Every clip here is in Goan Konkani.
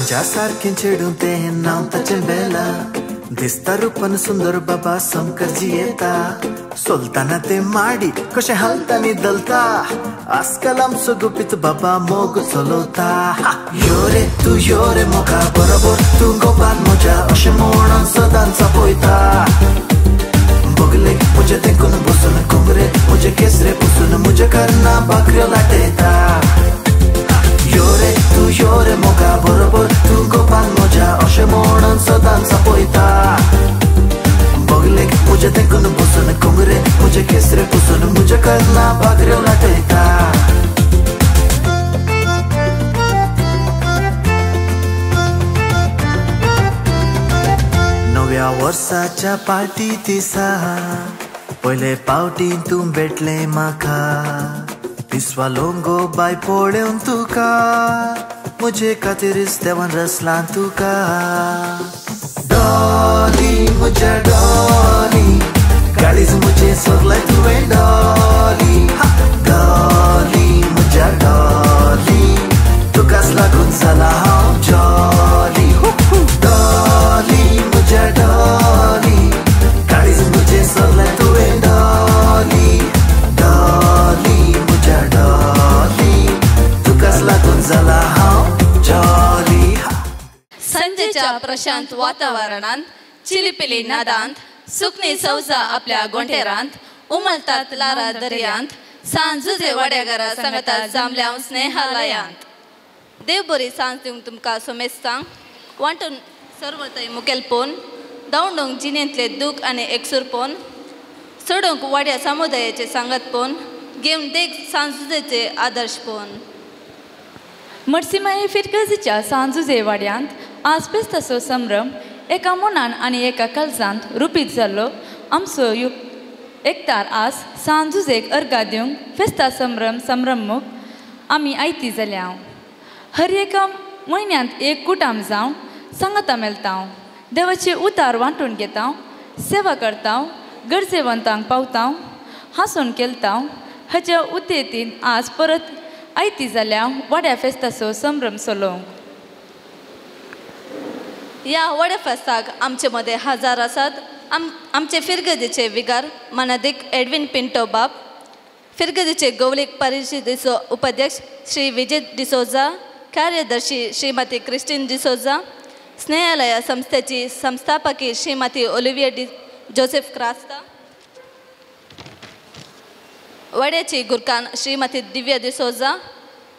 गांजा सारकें चेडूं तें नांव ताचें बेला, दिसता रुपान सुंदर बाबा समकर जियेता। सोलताना ते माडी कशें हालता नी दलता, आजकाल आमचो गुपीत बाबा मोग चलवता। यो रे तूं यो रे मोगा बरोबर तूं गोपाल म्हज्या, अशें म्हणून सदांच पळयता। बगले म्हजे तेंकून बसून कोंबरे म्हजे केसरे पुसून म्हज्या कर्णा भाकऱ्यो लाटयता। यो रे तूं यो रे मोगा बरोबर तूं गोपाल म्हज्या, अशें म्हणून सदांच पळयता। बगलेक म्हजे तेंकून बसून कोंबरे म्हजे केसरे पुसून म्हज्या कर्णा भाकऱ्यो लाटयता। नव्या वर्साच्या पार्टी दिसा पयले पावटी तूं भेटलें म्हाका, पिसवालो गो बाय पळोवन तुका, म्हजे खातीर देवान रचलां तुका। डॉली म्हज्या डॉली, काळीज म्हजें सोदलें तुवें डॉली, डॉली म्हज्या डॉली, तुकाच लागून जाला हांव जॉली। डॉली म्हज्या डॉली, काळीज म्हजें सोदलें तुवें डॉली, डॉली म्हज्या डॉली, तुकाच लागून जाला हांव जॉली। संजेच्या प्रशांत वातावरणांत चिलिपिली नादांत सुकणी सवजा आपल्या गोंटेरांत उमलतात लारा दर्यांत सांजुजे वाड्याघरा सांगता जांबल्या स्नेहालयांत। देव बरी सांज दिवंक तुमकां सोमेस्तांक वांटून सर्वतय मुखेलपण धांवडूंक जिणेंतले दूख आनी एकसूरपण सोडूंक वाड्या समुदायाचे सांगतपण घेवन देख सांजुजेचे आदर्शपण। मडसीमाये फिरगजीच्या सांजुजे वाड्यांत आज फेस्ताचो संभ्रम एका मनान आनी एका काळजांत रुपीत जाल्लो आमचो एकतार आज सांजुजेक अर्घा दिवंक फेस्ता संभ्रम संभ्रमूक आमी आयती जाल्या। हर एका म्हयन्यांत एक कुटाम जावं सांगाता मेळटा, देवाचे उतार वांटून घेता, सेवा करता, गरजेवंतांक पावता, हांसून खेळटा। हाच्या उद्देतीन आज परत आयती जाल्या वाड्या फेस्ताचो संभ्रम चलोवंक। ह्या वाड्या फेस्ताक आमचे मदें हजार आसात आमचे फिरगदीचे विगार मानादीक एडविन पिंटो बाब, फिरगदीचे गौलीक परिशदेचो उपाध्यक्ष श्री विजय डिसोजा, कार्यदर्शी श्रीमती क्रिस्टीन डिसोजा, स्नेहालय संस्थेची संस्थापकी श्रीमती ओलिविया जोसेफ क्रास्ता, वाड्याची गुरकान श्रीमती दिव्या डिसोजा,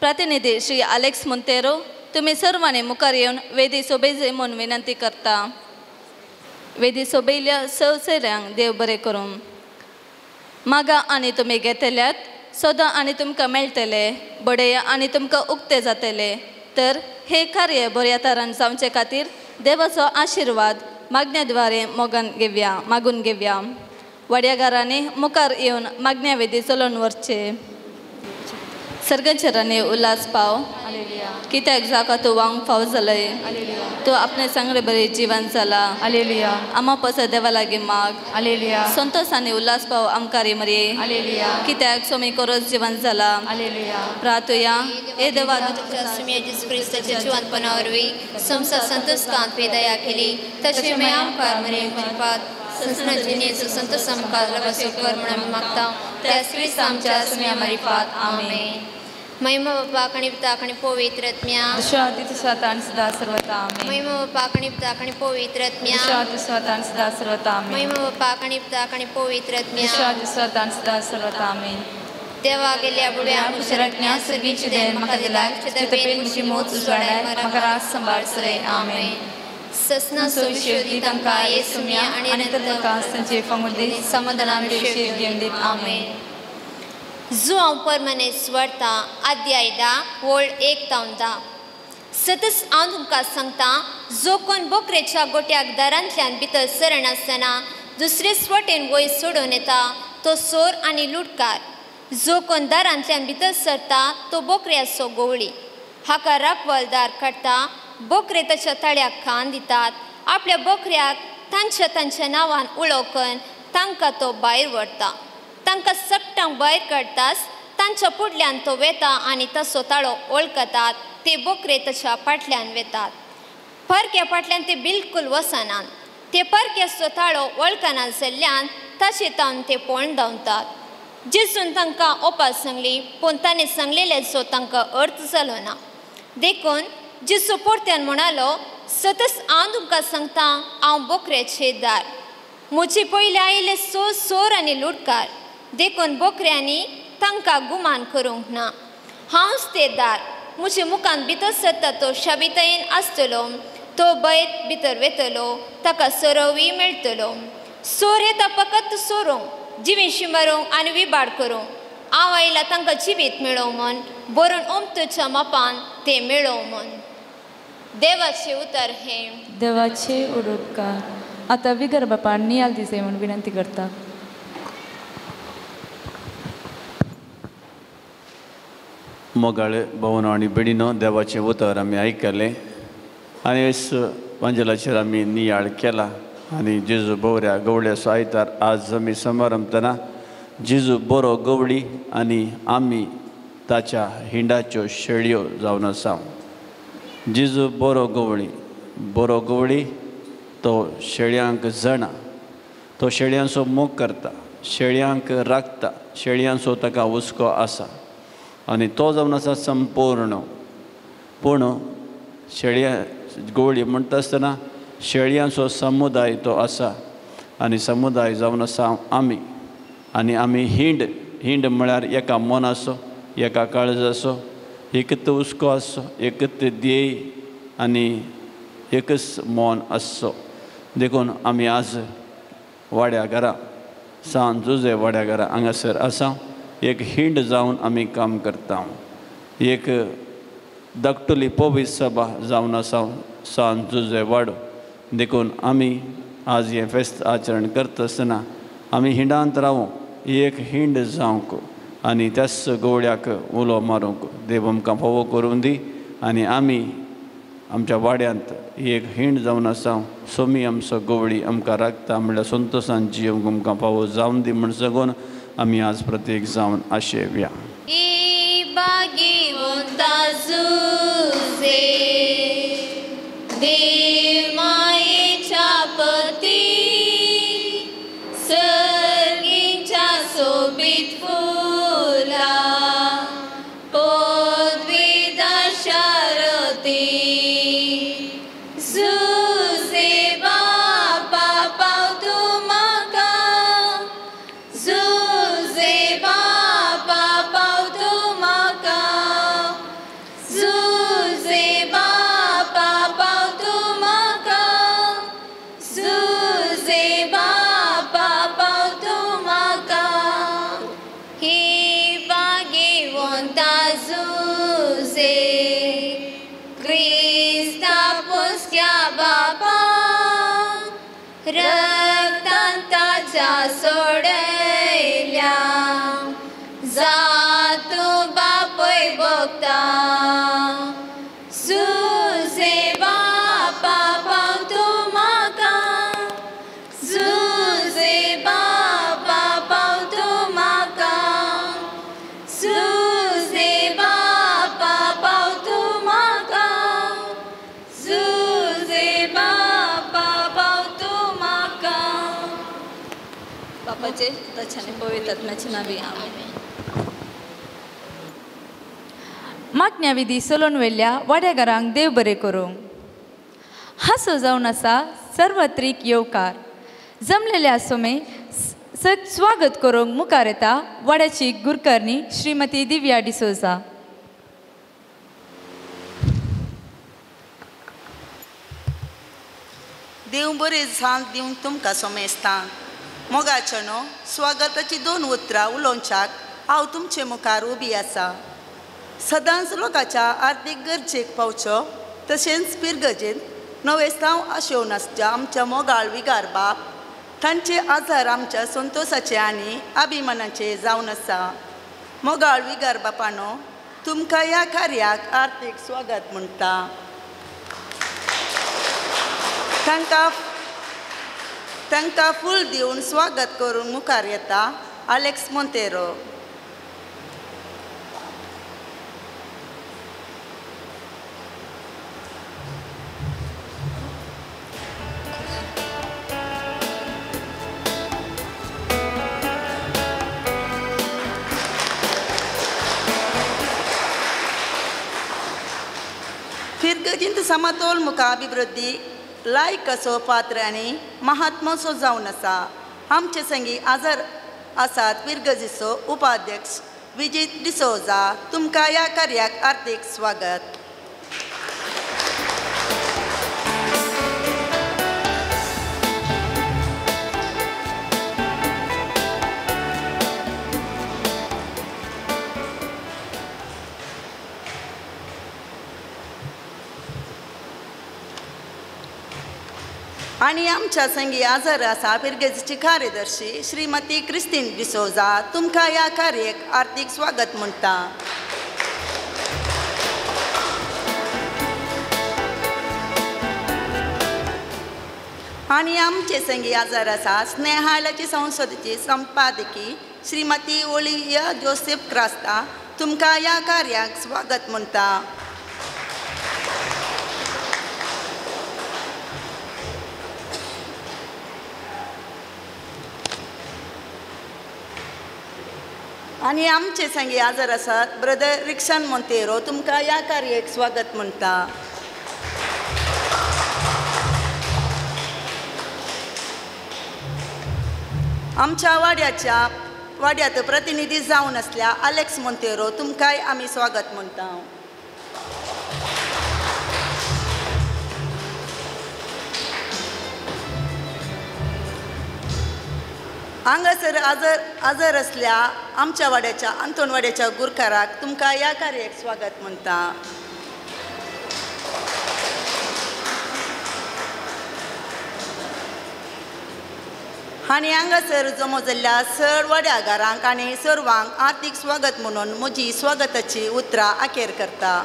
प्रतिनिधी श्री आलेक्स मुंतेरो। तुम्ही सर्वांनी मुखार येवन वेदी सोबेजे म्हूण विनंती करता। वेदी सोबयल्या सवसऱ्यांक देव बरें करूं। मागा आनी तुमी घेतल्यात, सोदा आनी तुमकां मेळटले, बडया आनी तुमकां उक्ते जातले। तर हे कार्य बऱ्या तरान जावचे खातीर देवाचो आशिर्वाद मागण्या द्वारे मोगान घेवया मागून घेवया। वाड्यागारांनी मुखार येवन मागण्या वेदी चलोवन व्हरचे। सर्गचरांनी उल्हास पाव, कित्याक जाका तूं वांग फाव जालय, तूं आपणे सांगले बरें जिवन जाला। आमा पसत देवा लागीं माग, संतोष आनी उल्हास पाव आमकां रे मरये, कित्याक सोमी कोरोस जिवन जाला। प्रार्थुया हे देवा क्रिस्ताच्या जिवंतपणा वरवीं संवसार संतोषकांत दया केली, तशें मागीर आमकां मरे म्हणपात संसना जिणेचो संतोष आमकां लाभाचो कर म्हूण आमी मागता त्याच क्रिस्त आमच्या सुम्या मारिफात। आमेन। महिमा बापाक आनी पुताक आनी पवित्र आत्म्या, सदा सर्वता आमेन। महिमा बापाक आनी पुताक आनी पवित्र आत्म्या, सदा सर्वता आमेन। महिमा बापाक आनी पुताक आनी पवित्र आत्म्या, सदा सर्वता आमेन। देवा गेल्या बुड्या कुशरज्ञा सर्गीची देण म्हाका दिला, चितपेन म्हजी मोत उजवाडाय म्हाका रास सांबाळ सरे। आमेन। ससना सोविशोदी तांकां येसुम्या आनी अनंत तांचे फांगुदी समाधाना घेवन दीत। आमेन। जुआंव परमनेस वर्ता अध्याय 10 ओळ 1 तावन 10। सतच हांव तुमकां सांगता, जो कोण बोकरेच्या गोट्याक दारांतल्यान भितर सरनासतना दुसरेच वटेन वयर सोडून येता तो सोर आनी लुटकार। जो कोण दारांतल्यान भितर सरता तो बोकऱ्याचो गोवळी। हाका राखवल दार काडटा, बोकरे ताच्या तळ्याक खान दितात, आपल्या बोकऱ्याक तांच्या तांच्या नांवान उलोवकन तांकां तो भायर व्हरता। तांकां सगटांक भायर काडटाच तांच्या फुडल्यान तो वेता आनी तसो ताळो वळखतात, ते बोकरे ताच्या फाटल्यान वेतात। परक्या फाटल्यान ते बिलकूल वचनात. ते परक्याचो ताळो वळखना जाल्ल्यान ताचे तावन ते पळोवन धांवतात. जेजून तांकां ओपार सांगली, पूण ताणें सांगलेल्याचो तांकां अर्थ जालो ना. देखून जेजू परत्यान म्हणालो, सतच हांव तुमकां सांगता, हांव बोकऱ्याचें दार. म्हजे पयलीं आयिल्ले सो सोर आनी लुटकार, देखून बोकऱ्यांनी तांकां गुमान करूंक ना. हांवच ते दार. म्हजे मुखान भितर सरता तो शाबितायेन आसतलो, तो बैत भितर वेतलो, ताका सरोवूय मेळटलो. सोर येता फकत सोरोंक, जिवीशी मारूंक आनी विबाड करूंक. हांव आयला तांकां जिवीत मेळोवं म्हूण, बरोवन ओमतोच्या मापान तें मेळोवं म्हूण. देवाचें उतर हें. देवाचे उडोपकार. आतां विगर बापा नियाल दिसय म्हूण विनंती करता. मोगाळ भोवन आनी भयणीनो, देवाचें उतर आमी आयकलें आनी वांजेलाचेर आमी नियाळ केला आनी जेजू बऱ्या गवळ्याचो आयतार आज आमी समारंभतना जेजू बरो गवळी आनी आमी ताच्या हिंडाच्यो शेळयो जावन आसा. जेजू बरो गवळी, बरो गवळी तो शेळयांक जाणा, तो शेळयांचो मोग करता, शेळयांक राखता, शेळयांचो ताका हुस्को आसा आनी तो जावन आसा संपूर्ण. पूण शेळया गवळी म्हणटा आसतना शेळयांचो समुदाय तो आसा आनी समुदाय जावन आसा आमी. आनी आमी हिंड, हिंड म्हळ्यार एका मनाचो, एका काळजाचो, एकच हुस्को आसचो, एकच ध्येय आनी एकच मन आसचो. देखून आमी आज वाड्या घरा, सान जुजे वाड्या घरा हांगासर आसा, एक हिंड जावन आमी काम करता. एक धाकटुली पवित्र सभा जावन आसा सान जुजे वाडो. देखून आमी आज हें फेस्त आचरण करता आसतना आमी हिंडांत रावूं, एक हिंड जावंक आनी त्याच गवळ्याक उलो मारूंक देव आमकां फावो करूं दी. आनी आमी आमच्या वाड्यांत एक हिंड जावन आसा, सोमी आमचो गवळी आमकां राखता म्हणल्यार संतोशान जिवंक आमकां फावो जावन दी म्हण सगून आमी आज प्रत्येक जावन आशेवया. सोडयल्या जातू बापय बघता, जुजे बापा पावतू म्हाका, जुजे बापा पावतू म्हाका, जुजे बापा पावतू म्हाका, जुजे बापा पावतू म्हाका. बापाचे ताच्या पवित्र आत्म्याचे नांवी आमेन. मागण्या विधी सोलोन वेल्या वाड्याघरांक देव बरें करूं. हांसो जावन आसा सर्वत्रीक येवकार. जमलेल्या सोमे स्वागत करूंक मुखार येता वाड्याची गुरकर्णी श्रीमती दिव्या डिसोजा. देव बरें जाण दिवन तुमकां सोमेस्तां मोगाचो न्हू स्वागताची दोन उतरां उलोवच्याक हांव तुमचे मुखार उबी आसा. सदांच लोकांच्या आर्थीक गरजेक पावचो तशेंच पिरगजेंत नवेस्तांव आशेवन आसच्या आमच्या मोगाळ विगार बाप तांचे आजार आमच्या संतोसाचे आनी अभिमानाचे जावन आसा. मोगाळ विगार बापानो तुमकां ह्या कार्याक आर्थीक स्वागत म्हणटा. तांकां फूल दिवन स्वागत करूंक मुखार येता आलेक्स मोंतेरो. समतोल मुखा अभिवृद्धी लायक असो पात्र आनी महात्मोसो जावन आसा. आमचे संगी आजर आसात फिरगजीचो उपाध्यक्ष विजीत डिसोजा, तुमकां ह्या कार्याक हार्दिक स्वागत. आनी आमच्या संगी आजर आसा फिरगेजीची कार्यदर्शी श्रीमती क्रिस्तीन डिसोजा, तुमकां ह्या कार्याक हार्दिक स्वागत म्हणटा. आनी आमचे संगी आजर आसा स्नेहालयाची संसदेची संपादकी श्रीमती ओलिविया जोसेफ क्रास्ता, तुमकां ह्या कार्याक स्वागत म्हणटा. आनी आमचे संगी आजर आसात ब्रदर रिक्शन मोंतेरो, तुमकां ह्या कार्याक स्वागत म्हणटा. आमच्या वाड्यात प्रतिनिधी जावन आसल्या आलेक्स मोंतेरो, तुमकांय आमी स्वागत म्हणटा. हांगासर आजर आसल्या आमच्या वाड्याच्या आंतोन वाड्याच्या गुरकाराक तुमकां ह्या कार्याक स्वागत म्हणटा. आनी हांगासर जमो जाल्ल्या सर वाड्यागारांक आनी सर्वांक हार्दिक स्वागत म्हणून म्हजी स्वागताची उतरां अखेर करता.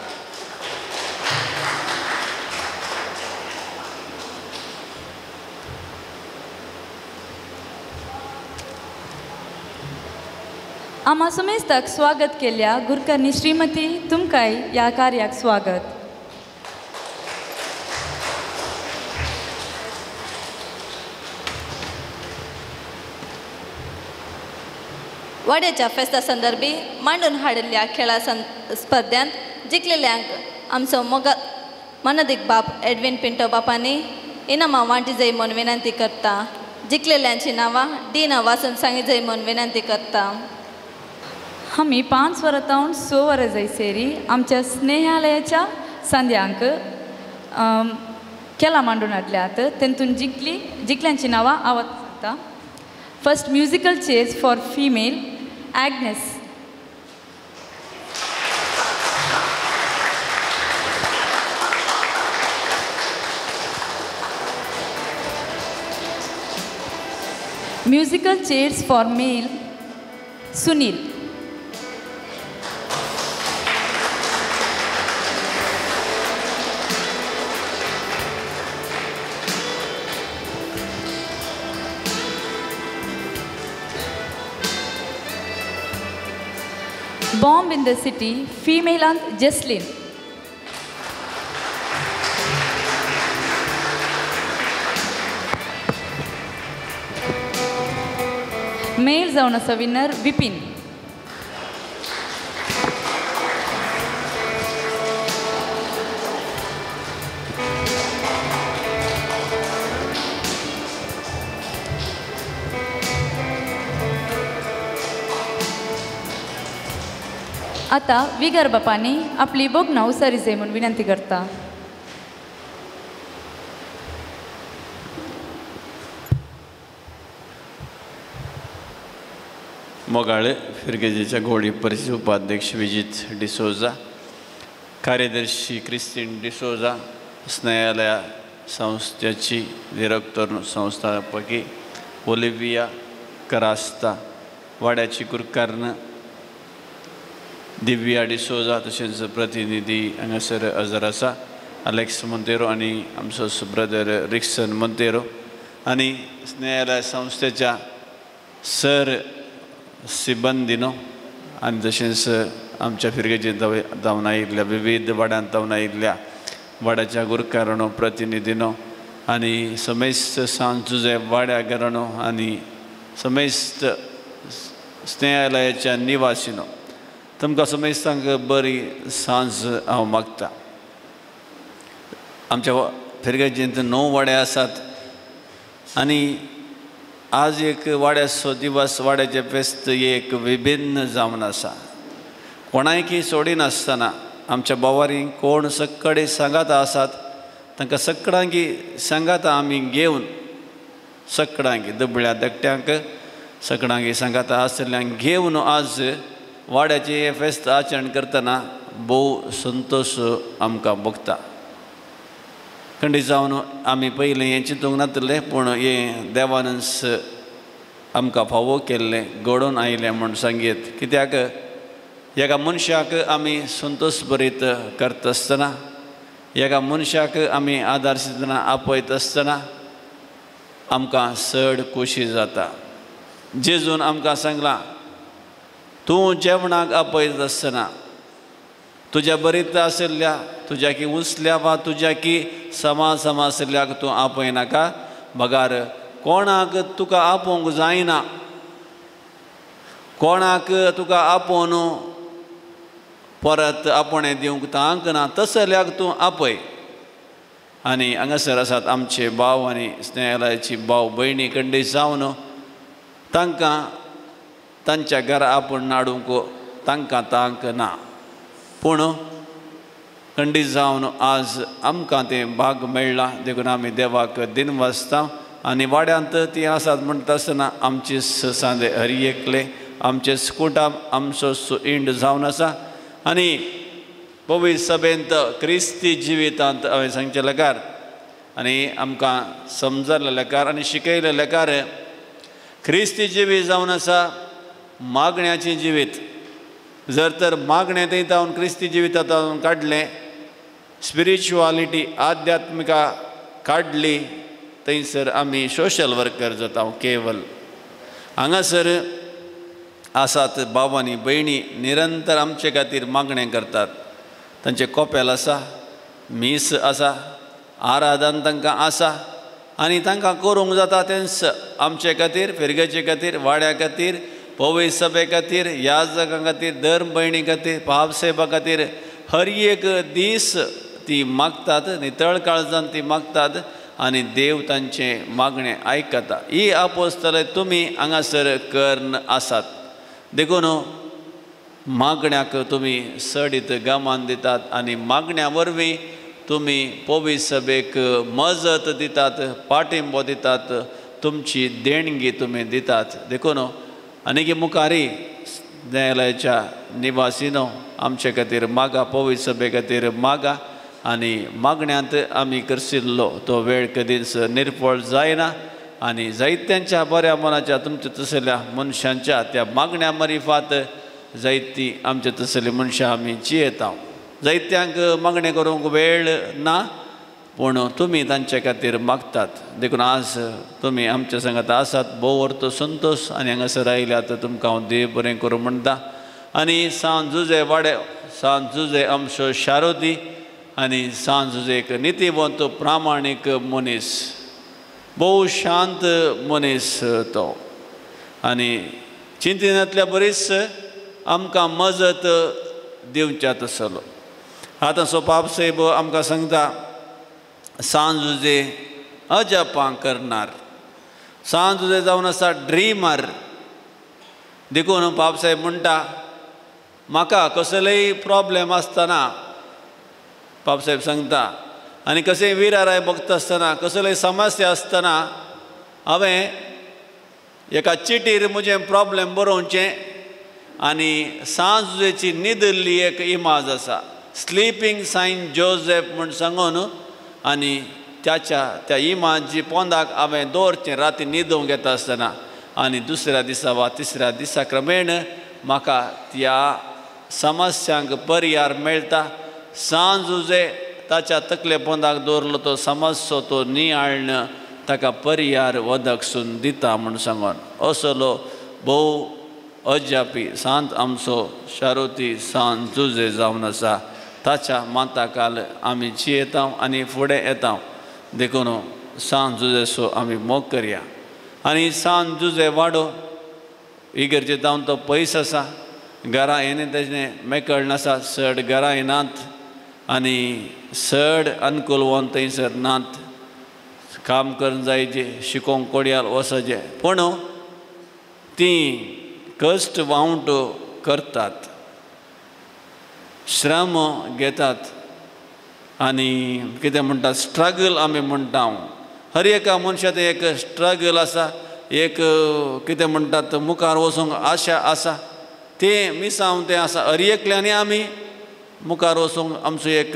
आमा सुमेस्ताक स्वागत केल्या गुरकर्णी श्रीमती, तुमकांय ह्या कार्याक स्वागत. वाड्याच्या फेस्ता संदर्भी मांडून हाडिल्ल्या खेळा स्पर्ध्यांत जिखलेल्यांक आमचो मोगा मनदीक बाप एडविन पिंटो बापांनी इनामां वांटी जाय म्हूण विनंती करता. जिखलेल्यांची नांवां डिना वाचून सांगी जाय म्हूण विनंती करता. आमी 5 वरां तावन 6 वरां जायसरी आमच्या स्नेहालयाच्या संद्यांक खेळां मांडून हाडल्यात. तेतून जिखल्यांची नांवां हांव सांगता. First musical chairs for female Agnes, musical chairs for male Sunil, Bomb in the City, female and Jesslyn. Male जावन आसा विनर विपिन. आता विगर बापांनी आपली बोगणां उसारी जाय म्हूण विनंती करता. मोगाळे फिरगेजेच्या घोडी परिषद उपाध्यक्ष विजित डिसोजा, कार्यदर्शी क्रिस्तीन डिसोजा, स्नेहालया संस्थेची डिरेक्टर संस्थापकी ओलिविया करास्ता, वाड्याची कुरकार्ण दिव्या डिसोजा, तशेंच प्रतिनिधी हांगासर हजर आसा अलेक्स मोंतेरो आनी आमचो ब्रदर रिक्सन मोंतेरो आनी स्नेहालय संस्थेच्या सर सिबंदीनो आनी तशेंच आमच्या फिरगेजेंत जावन आयिल्ल्या विविध वाड्यांत जावन आयिल्ल्या वाड्याच्या गुरकारांनो प्रतिनिधीनो आनी समेस्त सांजुजे वाड्याघरांनो आनी समेस्त स्नेहालयाच्या निवासीनो तुमकां समेस्तांक बरी सांज हांव मागता. आमच्या फिरगर्जेंत 9 वाडे आसात आनी आज एक वाड्याचो दिवस, वाड्याचें फेस्त एक विभिन्न जावन आसा. कोणायकी सोडिनासतना आमच्या बोवारी कोण सगळे सांगाता आसात तांकां सगळ्यांकी सांगाता आमी घेवन सगळ्यांकी दुबळ्या धाकट्यांक सगळ्यांकी सांगाता आशिल्ल्यांक घेवन आज वाड्याचें हें फेस्त आचरण करतना भोव संतोश आमकां भोगता. खंडीत जावन आमी पयलीं हें चिंतूंक नातलें, पूण हें देवानच आमकां फावो केल्लें घडोवन आयलें म्हूण सांगीत. कित्याक एका मनशाक आमी संतोश भरीत करता आसतना, एका मनशाक आमी आदार दितना आपयत आसतना आमकां चड खोशी जाता. जेजून आमकां सांगलां, तूं जेवणाक आपयत आसतना तुज्या बरीत आशिल्ल्या, तुज्या की उंचल्या वा तुज्या की समा समा आशिल्ल्याक तूं आपयनाका, बगार कोणाक तुका आपोवंक जायना, कोणाक तुका आपोवन परत आपोवणें दिवंक तांक ना तसल्याक तूं आपय. आनी हांगासर आसात आमचे भाव आनी स्नेहालयाची भाव भयणी कंडी जावन तांकां तांच्या घरा आपोवन हाडूंक तांकां तांक ना, पूण खंडीत जावन आज आमकां तें भाग मेळ्ळां देखून आमी देवाक दिनवासता. आनी वाड्यांत तीं आसात म्हणटा आसतना आमची सांदे हरी एकले आमचे कुटाम आमचो इंड जावन आसा. आनी पवित्र सभेंत क्रिस्ती जिवितांत हांवें सांगचें लेकार आनी आमकां समजल्ले लेकार आनी शिकयल्ले लेकार क्रिस्ती जिवीत जावन आसा मागण्याचें जिवीत. जर तर मागणें थंय जावन क्रिस्ती जिवितांत काडलें, स्पिरिच्युआलिटी आध्यात्मिका काडली, थंयसर आमी सोशल वर्कर जाता केवल. हांगासर आसात भाव आनी भयणी निरंतर आमचे खातीर मागणें करतात. तांचें कोपेल आसा, मीस आसा, आराधन तांकां आसा आनी तांकां करूंक जाता तेंच आमचे खातीर, फिरगेचे खातीर, वाड्या खातीर, पवित्र सभे खातीर, याजकां खातीर, धर्म भयणी खातीर, पापसेवा खातीर हर एक दीस ती मागतात, नितळ काळजान ती मागतात आनी देव तांचें मागणें आयकता. ही आपोस्तले तुमी हांगासर कर्ण आसात देखून मागण्याक तुमी सडीत गमान दितात आनी मागण्या वरवीं तुमी पवित्र सभेक मजत दितात, पाठिंबो दितात, तुमची देणगी तुमी दितात. देखून आनीक मुखारी न्यायालयाच्या निवासीनो आमचे खातीर मागा, पवित्र सभे खातीर मागा आनी मागण्यांत आमी करशिल्लो तो वेळ कदीच निर्फळ जायना. आनी जायत्यांच्या बऱ्या मनाच्या तुमच्या तसल्या मनशांच्या त्या मागण्या मरिफात जायती आमच्या तसली मनशां आमी जियेता. जायत्यांक मागणें करूंक वेळ ना, पूण तुमी तांचे खातीर मागतात. देखून आज तुमी आमच्या सांगात आसात, भोव अर्थ संतोश आनी हांगासर आयल्यात तुमकां हांव देव बरें करूं म्हणटा. आनी सांत जुजे वाडे, सांत जुजे आमचो शारोदी आनी सांत जुजे एक नितीवंत प्रामाणीक मनीस, भोव शांत मनीस तो आनी चिंतनांतल्या बरीच आमकां मजत दिवच्या तसलो. आतां सो पापसाहेब आमकां सांगता, सांत जुजे अजापां करणार, सांत जुजे जावन आसा ड्रिमर. देखून पापसाहेब म्हणटा, म्हाका कसलेय प्रॉब्लेम आसतना पापसाहेब सांगता आनी कशेंय विराराय बगता आसतना, कसलेय समस्या आसतना हांवें एका चिटीर म्हजें प्रॉब्लेम बरोवचें आनी सांत जुजेची न्हिदिल्ली एक इमाज आसा, स्लिपींग सायन जोझेफ म्हूण सांगून, आनी त्याच्या त्या इमाजी पोंदाक हांवें दवरचें राती न्हिदूंक येता आसतना आनी दुसऱ्या दिसा वा तिसऱ्या दिसा क्रमेण म्हाका त्या समस्यांक पर्यार मेळटा. सांत जुजे ताच्या तकले पोंदाक दवरलो तो समस्यो तो नियाळ्ण ताका पर्यार वदकसून दिता म्हूण सांगून असलो भोव अजापी सांत आमचो शारोती सांत जुजे जावन आसा. ताच्या माताकाल आमी जियेता आनी फुडें येता. देखून सांत जुजेचो आमी मोग करया. आनी सांत जुजे वाडो इगर्जे जावन तो पयस आसा, घरां येणे तेजें मेकळ नासा, चड घरां येनात आनी चड अनुकूलवंत थंयसर नात, काम करूंक जायचे, शिकोवंक कोडयाल वचचें, पूण तीं कश्ट वावंट करतात, श्रम घेतात आनी कितें म्हणटात स्ट्रगल आमी म्हणटा. हर एका मनशाक एक स्ट्रगल आसा, एक कितें म्हणटात मुखार वचूंक आशा आसा, तें मिसांव तें आसा. हर एकल्यानी आमी मुखार वचूंक आमचो एक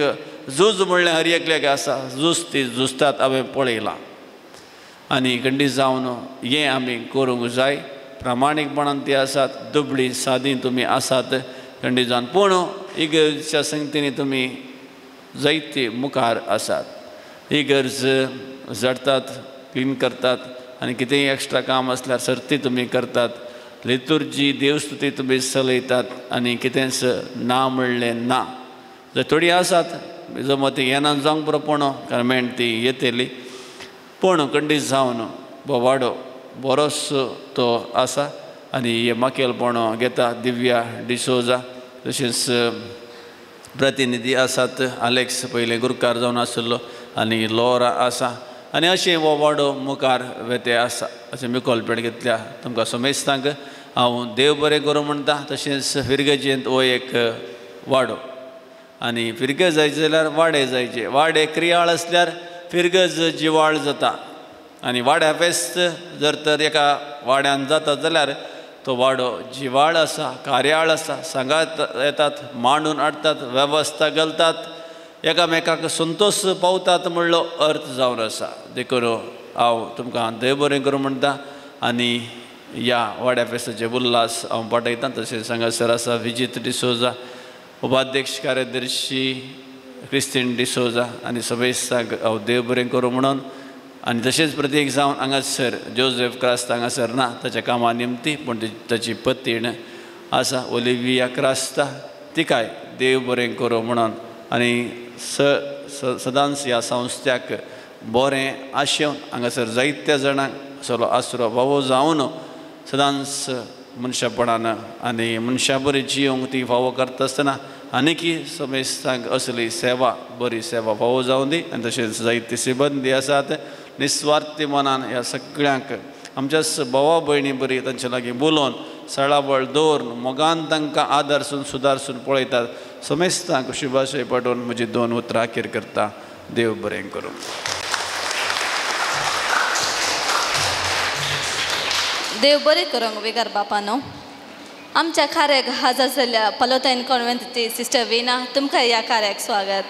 झूज म्हणल्यार हर एकल्याक आसा, झूज ती झुजतात हांवें पळयलां. आनी खंडीत जावन हें आमी करूंक जाय. प्रामाणीकपणान ती आसात, दुबळी सादी तुमी आसात खंडीत जावन, पूण इगर्जच्या संगतीन तुमी जायते मुखार आसात. इगर्ज जडटात, क्लीन करतात आनी कितेंय एक्स्ट्रा काम आसल्यार सर्ती तुमी करतात, लितुर्जी देवस्तुती तुमी चलयतात आनी कितेंच ना म्हणलें ना. जर थोडीं आसात जमती येना जावंक पुरो, पूण कारण ती येतली, पूण खंडीत जावन बोवाडो बरोच तो आसा आनी हे माकेलपण घेता दिव्या डिसोजा. तशेंच प्रतिनिधी आसात आलेक्स पयलें गुरकार जावन आशिल्लो आनी लोरा आसा आनी अशें हो वाडो मुखार वेते आसा. अशें मिकोलपेट घेतल्या तुमकां समेस्तांक हांव देव बरें करूं म्हणटा. तशेंच फिरगजेंत हो एक वाडो आनी फिरगज जायचे जाल्यार वाडे जायचे, वाडे क्रियाळ आसल्यार फिरगज जिवाळ जाता आनी वाड्या फेस्त जर तर एका वाड्यान जाता जाल्यार तो वाडो जिवाळ आसा, कार्याळ आसा, सांगात येतात, मांडून हाडटात, वेवस्था घालतात, एकामेकाक संतोश पावतात म्हणलो अर्थ जावन आसा. देखून हांव तुमकां देव बरें करूं म्हणटा आनी ह्या वाड्या फेस्ताचे उल्हास हांव पाठयतां. तशेंच हांगासर आसा विजीत डिसोजा, उपाध्यक्ष कार्यदर्शी क्रिस्तीन डिसोजा आनी समेस्तांक हांव देव बरें करूं म्हणून. आनी तशेंच प्रतीक जावन हांगासर जोजेफ क्रास्ता हांगासर ना, ताच्या कामा निमती, पूण ताची पतीण आसा ओलिविया क्रास्ता, तिकाय देव बरें करूं म्हणून. आनी सदांच ह्या संस्थ्याक बरें आशेवन हांगासर जायत्या जाणांक सगळो आसरो फावो जावन सदांच मनशापणान आनी मनशा बरी जियोंक ती फावो करता आसतना आनीकी समेस्तांक असली सेवा, बरी सेवा फावो जावं दी. आनी तशेंच जायती सिबंदी आसात निस्वार्थी मनान ह्या सगळ्यांक आमच्याच भावा भयणी बरी तांचे लागीं बोलोवन सळावळ दवरून मोगान तांकां आदरसून सुदारसून पळयतात. समेस्तांक शुभाशय पाठोवन म्हजी दोन उतरां अखेर करता. देव बरें करूं. देव बरें करूंक विगार बापानो. आमच्या कार्याक हाजर जाल्ल्या पलोतायन कॉन्वेंटची सिस्टर वीना, तुमकां ह्या कार्याक स्वागत.